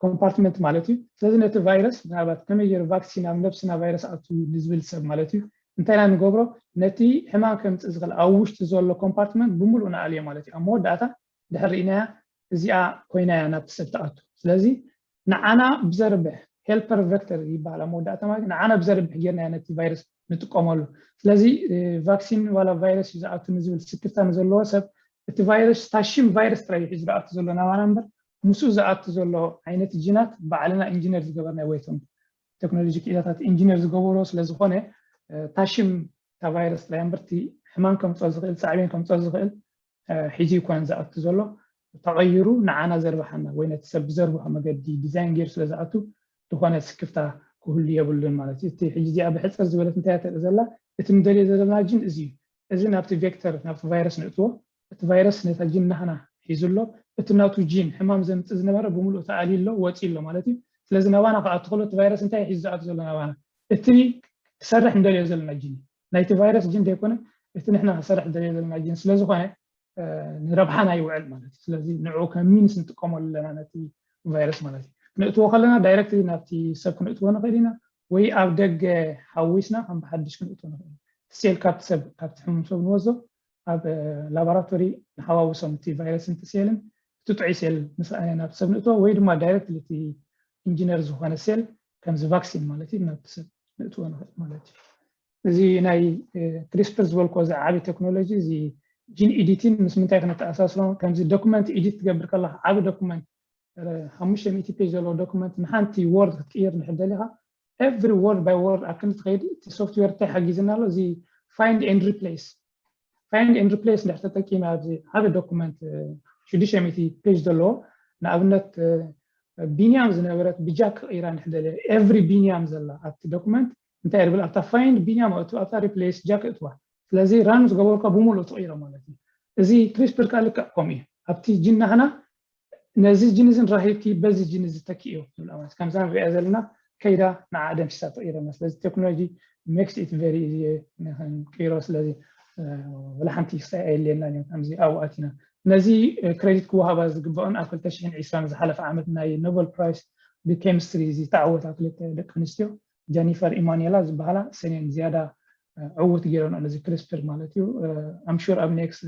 ኮምፓርትመንት ማለት እዩ። ስለዚ ነቲ ቫይረስ ምናልባት ከመይ ገይሩ ቫክሲን ኣብ ነብስና ቫይረስ ኣቱ ንዝብል ሰብ ማለት እዩ እንታይ ኢና ንገብሮ ነቲ ሕማም ከምፅእ ዝኽእል ኣብ ውሽጢ ዘሎ ኮምፓርትመንት ብምሉእ ንኣልዮ ማለት እዩ። ኣብ መወዳእታ ድሕር ርኢናያ እዚኣ ኮይናያ ናብቲ ሰብ ትኣቱ። ስለዚ ንዓና ብዘርብሕ ሄልፐር ቨክተር ይበሃል ኣብ መወዳእታ ማለት ንዓና ብዘርብሕ ጌርና ነቲ ቫይረስ ንጥቀመሉ። ስለዚ ቫክሲን ዋላ ቫይረስ እዩ ዝኣቱ ንዝብል ስክፍታ ንዘለዎ ሰብ እቲ ቫይረስ ታሽም ቫይረስ ጥራይ እዩ ዝኣቱ ዘሎ ናባና እምበር ምስኡ ዝኣቱ ዘሎ ዓይነት ጂናት ባዕልና ኢንጂነር ዝገበርና ወይቶም ቴክኖሎጂ ክኢላታት ኢንጂነር ዝገበሮ ስለዝኾነ ታሽም እታ ቫይረስ ጥራይ እምበርቲ ሕማም ከምፅኦ ዝኽእል ሳዕቤን ከምፅኦ ዝኽእል ሕጂ ይኮነን ዝኣቱ ዘሎ ተቐይሩ ንዓና ዘርብሓና ወይ ነቲ ሰብ ብዘርብሖ መገዲ ዲዛይን ገይሩ ስለ ዝኣቱ ዝኾነ ስክፍታ ክህሉ የብሉን ማለት እዩ። እቲ ሕጂ እዚኣ ብሕፅር ዝበለት እንታይ እያ ተርኢ ዘላ እቲ ንደልዮ ዘለና ጂን እዚ እዩ። እዚ ናብቲ ቬክተር ናብቲ ቫይረስ ንእትዎ እቲ ቫይረስ ነታ ጂን ናህና ሒዙ ኣሎ። እቲ ናቱ ጂን ሕማም ዘምፅእ ዝነበረ ብምሉእ ተኣልዩ ኣሎ ወፂኡ ኣሎ ማለት እዩ። ስለዚ ናባና ክኣቱ ከሎ እቲ ቫይረስ እንታይ ሒዙ ዝኣቱ ዘሎ ናባና እቲ ክሰርሕ ንደልዮ ዘለና ጂን ናይቲ ቫይረስ ጂን ዘይኮነ እቲ ንሕና ክሰርሕ ንደልዮ ዘለና ጂን ስለዝኾነ ንረብሓና ይውዕል ማለት እዩ። ስለዚ ንዕኡ ከም ሚንስ ንጥቀመሉ ኣለና ነቲ ቫይረስ ማለት እዩ። ክነእትዎ ከለና ዳይረክት ናብቲ ሰብ ክነእትዎ ንኽእል ኢና ወይ ኣብ ደገ ሓዊስና ከም ብሓድሽ ክንእትዎ ንኽእል ኢና። ሴል ካብቲ ሰብ ካብቲ ሕሙም ሰብ ንወስዶ ኣብ ላቦራቶሪ ንሓዋውሶም እቲ ቫይረስ ንቲ ሴልን እቲ ጥዑይ ሴል ምስ ናብ ሰብ ንእትዎ ወይ ድማ ዳይረክት እቲ ኢንጂነር ዝኾነ ሴል ከምዚ ቫክሲን ማለት እዩ ናብቲ ሰብ ንእትዎ ንኽእል ማለት እዩ። እዚ ናይ ክሪስፕር ዝበልኮ እዚ ዓብይ ቴክኖሎጂ እዚ ጂን ኤዲቲን ምስ ምንታይ ክነተኣሳስሮ ከምዚ ዶክመንት ኤዲት ትገብር ከለካ ዓብ ዶክመንት ሓሙሽተ ሚእቲ ፔጅ ዘለዎ ዶክመንት ንሓንቲ ወርድ ክትቅይር ንሕደል ኢኻ every word by word ኣብ ክንዲ ትኸይድ እቲ ሶፍትዌር እንታይ ሓጊዝና ኣሎ እዚ find and replace find and replace እንድሕር ተጠቂመ ኣብዚ ሓደ ዶክመንት ሽዱሽተ ሚእቲ ፔጅ ዘለዎ ንኣብነት ቢንያም ዝነበረት ብጃክ ክቕይራ እንድሕደለ every ቢንያም ዘላ ኣብቲ ዶክመንት እንታይ ብል ኣብታ find ቢንያም ኣእቱ ኣብታ replace ጃክ እትዋ ስለዚ ራን ዝገበርካ ብምሉእ ትቕይሮ ማለት እዩ እዚ ክሪስፕር ከዓ ልክዕ ከምኡ እዩ ኣብቲ ጅናህና ነዚ ጅን እዚ ንራኺብኪ በዚ ጅን እዚ ተኪእዮ ዝብላ ማለት ከምዛ ንሪኣ ዘለና ከይዳ ንዓ ደምሲሳ ትቕይረና ስለዚ ቴክኖሎጂ makes it very easy ንክንቅይሮ ስለዚ ወላ ሓንቲ ክሳይ ኣየድልየና እዩ ከምዚ ኣብኡ ኣቲና ነዚ ክሬዲት ክወሃባ ዝግባኦን ኣብ ክልተ ሽሕን ዕስራን ዝሓለፈ ዓመት ናይ ኖበል ፕራይስ ብኬሚስትሪ ዝተዓወታ ክልተ ደቂ ኣንስትዮ ጀኒፈር ኢማኑኤላ ዝበሃላ ሰኔን ዝያዳ ዕውት ገይረን ኣሎ እዚ ክሪስፕር ማለት እዩ ኣምሹር ኣብ ኔክስት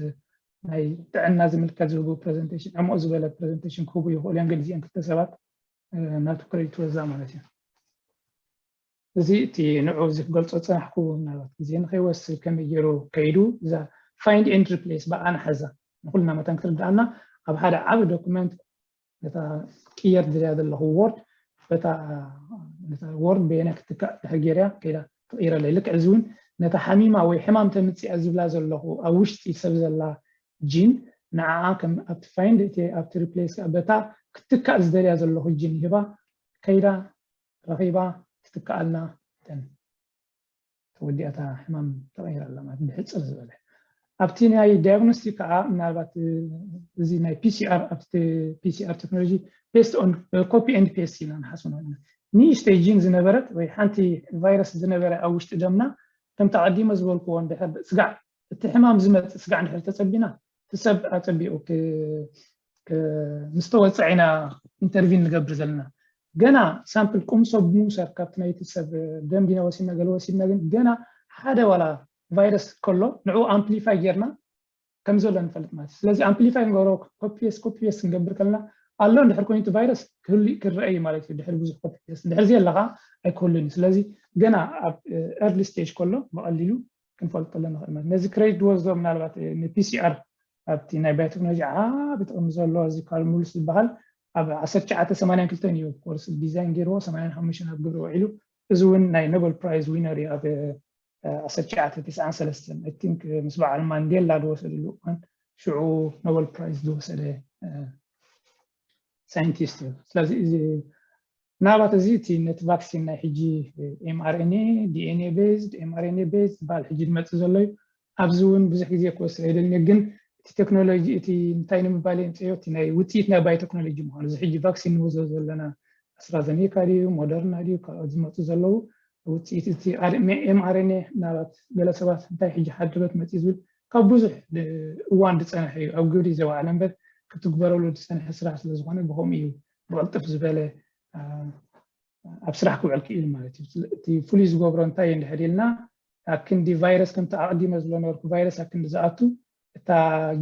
ናይ ጥዕና ዝምልከት ዝህቡ ፕሬዘንቴሽን ዕሙቕ ዝበለ ፕሬዘንቴሽን ክህቡ ይኽእሉ እዮም ግን እዚአን ክልተ ሰባት ናቱ ክሬዲት ወዛ ማለት እዩ እዚ እቲ ንዑ እዚ ክገልፆ ዝፀናሕኩ ምናልባት ግዜ ንከይወስድ ከመይ ገይሩ ከይዱ እዛ find and replace ብኣና ሓዛ ንኩልና መታን ክትርድኣና ኣብ ሓደ ዓብ ዶክመንት ነታ ቅየር ዝሪያ ዘለኹ ወርድ በታ ወርድ በየና ክትካእ ድሕር ገይርያ ከይዳ ትቕይረለይ ልክዕ እዚ እውን ነታ ሓሚማ ወይ ሕማም ተምፅያ ዝብላ ዘለኹ ኣብ ውሽጢ ሰብ ዘላ ጂን ንዓኣ ከም ኣብቲ find እቲ ኣብቲ replace በታ ክትካእ ዝደልያ ዘለኹ ጂን ሂባ ከይዳ ረኺባ ክትከኣልና ተን ተወዲኣታ ሕማም ተቐይራ ኣላ ማለት ብሕፅር ዝበለ ኣብቲ ናይ ዲያግኖስቲክ ከዓ ምናልባት እዚ ናይ ፒሲኣር ኣብቲ ፒሲኣር ቴክኖሎጂ based on copy and paste ኢና ንሓስብ ንኽእል ኢና ንእሽተይ ጂን ዝነበረት ወይ ሓንቲ ቫይረስ ዝነበረ ኣብ ውሽጢ ደምና ከምቲ ኣቐዲመ ዝበልክዎ እንድሕር ስጋዕ እቲ ሕማም ዝመፅእ ስጋዕ እንድሕር ተፀቢና እቲ ሰብ ኣፀቢቑ ምስ ተወፀ ኢና ኢንተርቪን ንገብር ዘለና ገና ሳምፕል ቁም ሰብ ብምውሳድ ካብቲ ናይቲ ሰብ ደም ዲና ወሲድና ገለ ወሲድና ግን ገና ሓደ ዋላ ቫይረስ ከሎ ንዕኡ ኣምፕሊፋይ ጌርና ከም ዘሎ ንፈልጥ ማለት እዩ ስለዚ ኣምፕሊፋይ ንገብሮ ኮፒስ ኮፒስ ክንገብር ከለና ኣሎ እንድሕር ኮይኑ እቲ ቫይረስ ክህሉ ክረአ እዩ ማለት እዩ ድሕሪ ብዙሕ ኮፒስ እንድሕር ዘየለካ ኣይክህሉን እዩ ስለዚ ገና ኣብ ኤርሊ ስቴጅ ከሎ ብቐሊሉ ክንፈልጠሉ ንኽእል ማለት ነዚ ክሬዲት ዝወስዶ ምናልባት ንፒሲኣር ኣብቲ ናይ ባዮቴክኖሎጂ ዓቢ ጥቕሚ ዘሎ እዚ ካርል ሙልስ ዝበሃል ኣብ ዓሰርተ ትሽዓተ ሰማንያን ክልተን እዩ ኮርስ ዲዛይን ገይርዎ ሰማንያን ሓሙሽተን ኣብ ግብሪ ውዒሉ እዚ እውን ናይ ኖበል ፕራይዝ ዊነር እዩ ኣብ ዓሰርተ ትሽዓተ ተስዓን ሰለስተን I think ምስ በዓል ማንዴላ ዝወሰድሉ እዋን ሽዑ ኖበል ፕራይዝ ዝወሰደ ሳይንቲስት እዩ ስለዚ እዚ ምናልባት እዚ እቲ ነቲ ቫክሲን ናይ ሕጂ mRNA DNA based mRNA based ዝበሃል ሕጂ ዝመፅእ ዘሎ እዩ ኣብዚ እውን ብዙሕ ግዜ ክወስድ ኣይደልን ግን እቲ ቴክኖሎጂ እቲ እንታይ ንምባል የምፅዮ እቲ ናይ ውፅኢት ናይ ባዮቴክኖሎጂ ምኳኑ እዚ ሕጂ ቫክሲን ንወስዶ ዘለና ኣስትራዘኔካ ድዩ ሞደርና ድዩ ካልኦት ዝመፁ ዘለዉ ውፅኢት እቲ mRNA ምናልባት ገለ ሰባት እንታይ ሕጂ ሓድበት መፅእ ዝብል ካብ ብዙሕ እዋን ዝፀንሐ እዩ ኣብ ግብሪ ዘውዓለ እምበር ክትግበረሉ ዝፀንሐ ስራሕ ስለዝኾነ ብከምኡ እዩ ብቕልጥፍ ዝበለ ኣብ ስራሕ ክውዕል ክኢሉ ማለት እዩ እቲ ፍሉይ ዝገብሮ እንታይ እንድሕር ኢልና ኣብ ክንዲ ቫይረስ ከምቲ ኣቐዲመ ዝብሎ ነበርኩ ቫይረስ ኣብ ክንዲ ዝኣቱ እታ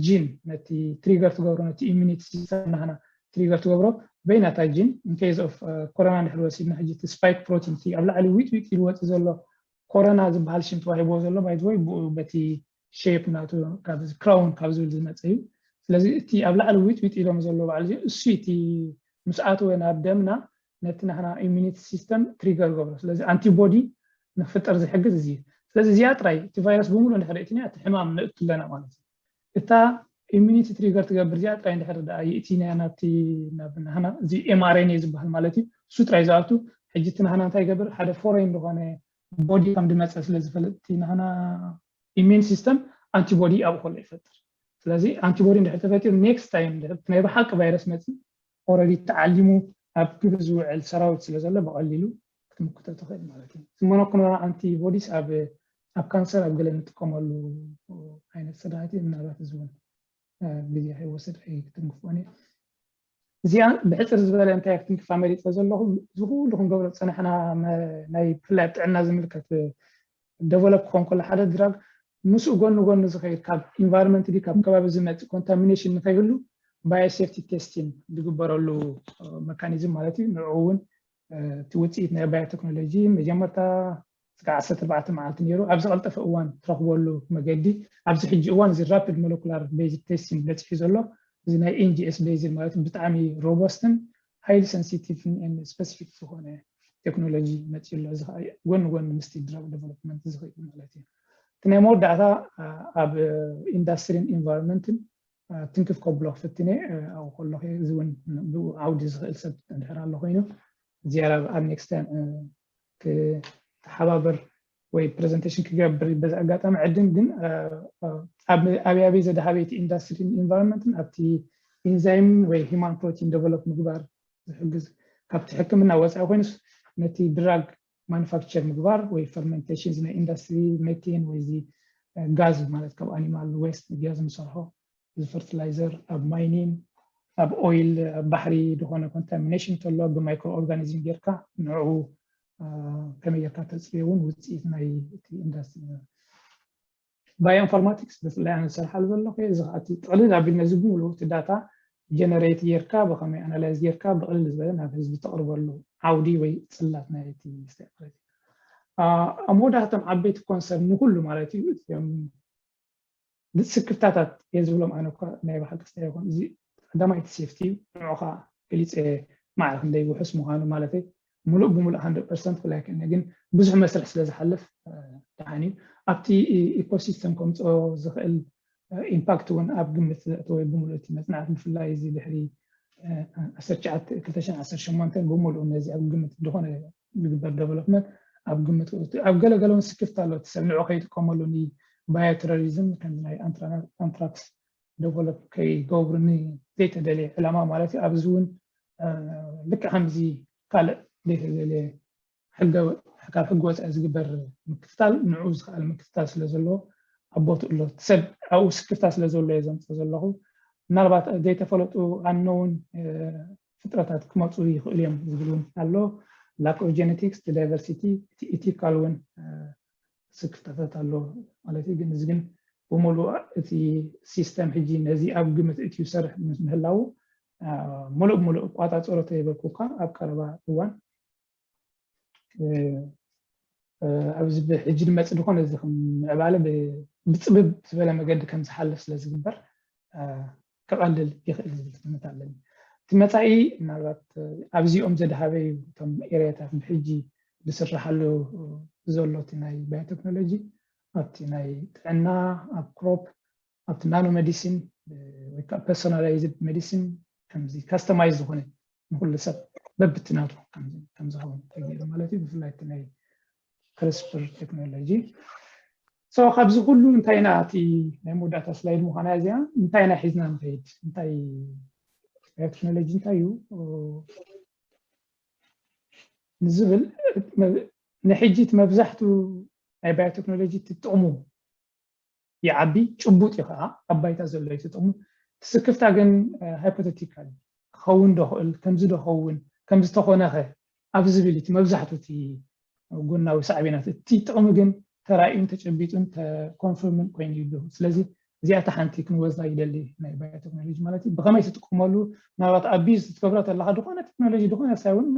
ጂን ነቲ ትሪገር ትገብሮ ነቲ ኢሚኒቲ ሲስተም ናህና ትሪገር ትገብሮ በይናታ ጂን ኢንኬዝ ኦፍ ኮሮና እንድሕር ወሲድና ሕጂ እቲ ስፓይክ ፕሮቲን እቲ ኣብ ላዕሊ ዊጥ ዊጥ ኢሉ ወፂ ዘሎ ኮሮና ዝበሃል ሽም ተዋሂብዎ ዘሎ ባይዘወይ ብኡ በቲ ሼፕ ናቱ ካብ ክራውን ካብ ዝብል ዝመፀ እዩ ስለዚ እቲ ኣብ ላዕሊ ዊጥ ዊጥ ኢሎም ዘሎ በዓል እዚ እሱ እቲ ምስ ኣተወ ናብ ደምና ነቲ ናህና ኢሚኒቲ ሲስተም ትሪገር ገብሮ ስለዚ ኣንቲቦዲ ንክፍጠር ዝሕግዝ እዚ እዩ ስለዚ እዚኣ ጥራይ እቲ ቫይረስ ብምሉ ንሕደ እትንያ እቲ ሕማም ንእቱ ኣለና ማለት እዩ እታ ኢሚኒቲ ትሪገር ትገብር እዚኣ ጥራይ እንድሕር ደኣ ይእቲናያ ናብቲ ናብ ናህና እዚ ኤምኣርኤንኤ ዝበሃል ማለት እዩ እሱ ጥራይ ዝኣቱ ሕጂ እቲ ናህና እንታይ ይገብር ሓደ ፎሬን ዝኾነ ቦዲ ከም ድመፀ ስለ ዝፈልጥ እቲ ናህና ኢሚን ሲስተም ኣንቲቦዲ ኣብኡ ከሎ ይፈጥር ስለዚ ኣንቲቦዲ እንድሕር ተፈጢሩ ኔክስት ታይም ናይ ብሓቂ ቫይረስ መፂ ኦረዲ ተዓሊሙ ኣብ ግብሪ ዝውዕል ሰራዊት ስለ ዘሎ ብቐሊሉ ክትምክቶ ትኽእል ማለት እዩ። እዚ ሞኖክሎናል ኣንቲቦዲስ ኣብ ኣብ ካንሰር ኣብ ገለ እንጥቀመሉ ዓይነት ሰዳቲ ምናልባት እዚ እውን ግዜ ከይወስድ ኣይክትንክፎን እዩ። እዚኣ ብሕፅር ዝበለ እንታይ ክትንክፋ መሪፀ ዘለኹ እዚ ኩሉ ክንገብሮ ዝፀናሕና ናይ ብፍላይ ኣብ ጥዕና ዝምልከት develop ክኾን ከሎ ሓደ drug ምስኡ ጎኒ ጎኒ ዝኸይድ ካብ environment ድዩ ካብ ከባቢ ዝመፅእ contamination ንኸይህሉ biosafety testing ዝግበረሉ mechanism ማለት እዩ። ንዕኡ እውን እቲ ውፅኢት ናይ biotechnology መጀመርታ ስጋዕ ዓሰርተ ኣርባዕተ መዓልቲ ነይሩ። ኣብ ዝቐልጠፈ እዋን ትረኽበሉ መገዲ ኣብዚ ሕጂ እዋን እዚ rapid molecular based testing በፂሑ ዘሎ እዚ ናይ N G S based ማለት ብጣዕሚ robust ን highly sensitive ን specific ዝኾነ ቴክኖሎጂ መፂኡ ኣሎ። እዚ ከዓ ጎኒ ጎኒ ምስቲ drug development ዝኽእል ማለት እዩ። እቲ ናይ መወዳእታ ኣብ industry ን environment ን ትንክፍ ከብሎ ክፍትነ ኣብኡ ከለኹ እዚ እውን ብኡ ዓውዲ ዝኽእል ሰብ እንድሕር ኣሎ ኮይኑ ዝያዳ ኣብ next time ክተሓባበር ወይ presentation ክገብር በዚ ኣጋጣሚ ዕድም ግን ኣብያበይ ዘድሃበይቲ industry ን environment ን ኣብቲ enzyme ን ወይ human protein develop ምግባር ዝሕግዝ ካብቲ ሕክምና ወፃኢ ኮይኑስ ነቲ drug manufacture ምግባር ወይ fermentation ናይ industry methane ወይ እዚ ጋዝ ማለት ካብ animal waste gas ንሰርሖ እዚ fertilizer ኣብ mining ኣብ oil ኣብ ባሕሪ ዝኾነ contamination እንተሎ ብ micro organism ጌርካ ንዕኡ ከመይ ጌርካ ተፅርዮ እውን ውፅኢት ናይ እቲ industry bioinformatics ብፍላይ ኣነ ዝሰርሓሉ ዘለኹ እዚ ከዓ እቲ ጥቕልል ኣቢልና እዚ ብምሉኡ እቲ data generate ጌርካ ብኸመይ analyze ጌርካ ብቕልል ዝበለ ናብ ህዝቢ ተቕርበሉ ዓውዲ ወይ ፅላት ናይ እቲ industry ማለት እዩ። ኣብ መወዳእቶም ዓበይቲ concern ንኩሉ ማለት እዩ እዚኦም ስክፍታታት እየ ዝብሎም ኣነ እኳ ናይ ብሓቂ ስታይ ይኹን እዚ ቀዳማይ እቲ safety እዩ ንዑ ከዓ ገሊፀ ማዕረ ክንደይ ውሑስ ምዃኑ ማለተይ ሙሉእ ብሙሉእ hundred percent ክብላ ኣይክእልን ግን ብዙሕ መስርሕ ስለ ዝሓልፍ ደሓን እዩ ኣብቲ ecosystem ከምፅኦ ዝኽእል impact እውን ኣብ ግምት ዘእተወ ብምሉእ እቲ መፅናዕቲ ብፍላይ እዚ ድሕሪ ዓሰርተ ትሽዓተ ክልተ ሽሕን ዓሰርተ ሸሞንተን ብምሉእ ነዚ ኣብ ግምት ዝኾነ ዝግበር development ኣብ ግምት ኣብ ገለገለ እውን ስክፍታ ኣሎ እቲ ሰብ ንዑ ከይጥቀመሉ ን bioterrorism ከም ናይ anthrax develop ከይገብሩ ንዘይተደለየ ዕላማ ማለት እዩ ኣብዚ እውን ልክዕ ከምዚ ካልእ ዘይተደለየ ካብ ሕጊ ወፃኢ ዝግበር ምክትታል ንዑ ዝኽኣል ምክትታል ስለ ዘለዎ ኣብ ቦትኡ ኣሎ ሰብ ኣብኡ ስክፍታ ስለ ዘሎ እየ ዘምፅኦ ዘለኹ ምናልባት ዘይተፈለጡ unknown ፍጥረታት ክመፁ ይኽእሉ እዮም ዝብል እውን ኣሎ lack of genetics diversity እቲ ethical እውን ስክፍታታት ኣሎ ማለት እዩ ግን እዚ ግን ብምሉእ እቲ system ሕጂ ነዚ ኣብ ግምት እትዩ ሰርሕ ምስ ምህላው ሙሉእ ብሙሉእ እቋፃፀሮ ተይበልኩ እኳ ኣብ ቀረባ እዋን ኣብዚ ሕጂ ዝመፅእ ዝኾነ እዚ ምዕባለ ብፅብብ ዝበለ መገዲ ከም ዝሓልፍ ስለ ዝግበር ክቐልል ይኽእል ዝብል ትምት ኣለኒ እቲ መፃኢ ምናልባት ኣብዚኦም ዘድሃበዩ እቶም ኤርያታት ብሕጂ ዝስራሓሉ ዘሎ እቲ ናይ biotekኖሎጂ ኣብቲ ናይ ጥዕና ኣብ crop ኣብቲ nano medicine ወይ ከዓ personalized medicine ከምዚ customize ዝኾነ ንኩሉ ሰብ በብትናቱ ከምዝኸውን ተገይሩ ማለት እዩ ብፍላይ እቲ ናይ CRISPR technology so ካብዚ ኩሉ እንታይ ኢና እቲ ናይ መወዳእታ slide ምዃና እዚኣ እንታይ ኢና ሒዝና ንኸይድ እንታይ biotechnology እንታይ እዩ ንዝብል ንሕጂ እቲ መብዛሕቱ ናይ biotechnology እቲ ጥቕሙ ይዓቢ ጭቡጥ እዩ ከዓ ኣብ ባይታ ዘሎ እዩ ጥቕሙ ስክፍታ ግን hypothetical ክኸውን ዶ ክእል ከምዚ ዶ ኸውን ከምዚ ተኾነ ኸ ኣብ ዝብል እቲ መብዛሕቱ እቲ ጎናዊ ሳዕቤናት እቲ ጥቕሚ ግን ተራእዩን ተጨቢጡን confirm ን ኮይኑ ይብሉ ስለዚ እዚኣታ ሓንቲ ክንወዛ ይደሊ ናይ biotechnology ማለት እዩ ብኸመይ ትጥቀመሉ ምናልባት abuse ክትገብራ ተለካ ዝኾነ ቴክኖሎጂ ዝኾነ ሳይ እውን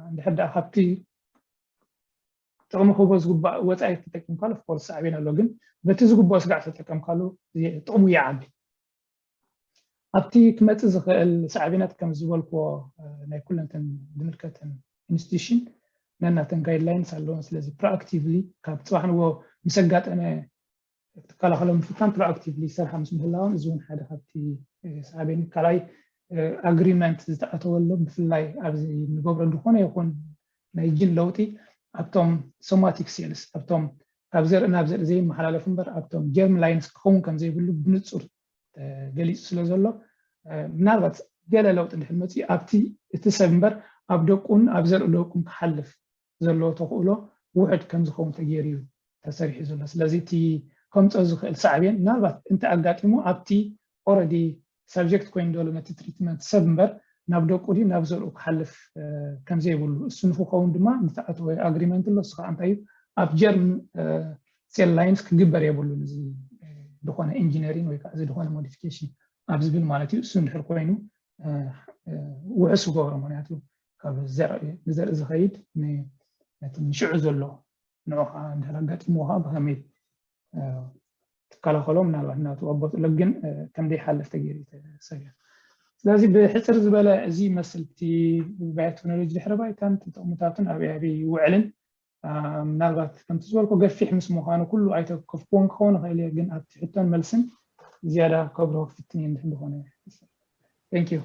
እንድሕር ደኣ ካብቲ ጥቕሚ ክህቦ ዝግባእ ወፃኢ ተጠቂምካሉ of course ሳዕቤን ኣሎ ግን በቲ ዝግብኦ ስጋዕ ተጠቀምካሉ ጥቕሙ ይዓቢ ኣብቲ ክመፅእ ዝኽእል ሳዕቤናት ከም ዝበልክዎ ናይ ኩለንተን ዝምልከተን institution ነናተን guidelines ኣለዎን ስለዚ proactively ካብ ፅባሕ ንግሆ ምስ ኣጋጠመ ክትከላኸሎም ምፍታን proactively ይሰርሓ ምስ ምህላዎም እዚ እውን ሓደ ካብቲ ሳዕቤን ካልኣይ agreement ዝተኣተወሎም ብፍላይ ኣብዚ ንገብረሉ ዝኾነ ይኹን ናይ gene ለውጢ ኣብቶም somatic cells ኣብቶም ካብ ዘርኢ ናብ ዘርኢ ዘይመሓላለፍ እምበር ኣብቶም germ lines ክኸውን ከም ዘይብሉ ብንፁር ተገሊፁ ስለ ዘሎ ምናልባት ገለ ለውጢ እንድሕር መፅኡ ኣብቲ እቲ ሰብ እምበር ኣብ ደቁን ኣብ ዘርኢ ደቁን ክሓልፍ ዘለዎ ተኽእሎ ውሕድ ከም ዝኸውን ተገይሩ እዩ ተሰሪሑ ዘሎ ስለዚ እቲ ከምፀ ዝኽእል ሳዕቤን ምናልባት እንተ ኣጋጢሙ ኣብቲ already subject ኮይኑ ዘሎ ነቲ treatment ሰብ እምበር ናብ ደቁ ድዩ ናብ ዘርኡ ክሓልፍ ከም ዘይብሉ እሱ ንክኸውን ድማ ዝተኣተወ agreement ኣሎ እሱ ከዓ እንታይ እዩ ኣብ germ cell lines ክግበር የብሉን። እዚ ዝኾነ engineering ወይ ከዓ እዚ ዝኾነ modification ኣብ ዝብል ማለት እዩ። እሱ እንድሕር ኮይኑ ውሕስ ዝገብሮ፣ ምክንያቱ ካብ ዘርኢ ንዘርኢ ዝኸይድ ነቲ ንሽዑ ዘሎ ንዑ ከዓ እንድሕር ኣጋጢምዎ ከዓ ብኸመይ ትከላኸሎ ምናልባት እናቱ ኣቦጥሎ ግን ከም ዘይሓልፍ ተገይሩ ተሰሪሑ። ስለዚ ብሕፅር ዝበለ እዚ መስልቲ ባዮቴክኖሎጂ ድሕረ ባይታን ተጠቅሙታቱን ኣበይ ኣበይ ይውዕልን ምናልባት ከምቲ ዝበልኮ ገፊሕ ምስ ምዃኑ ኩሉ ኣይተከፍክዎን ክኸውን ይኽእል እየ፣ ግን ኣብቲ ሕቶን መልስን ዝያዳ ከብርሆ ክፍትን እየ እንድሕር ዝኾነ። Thank you።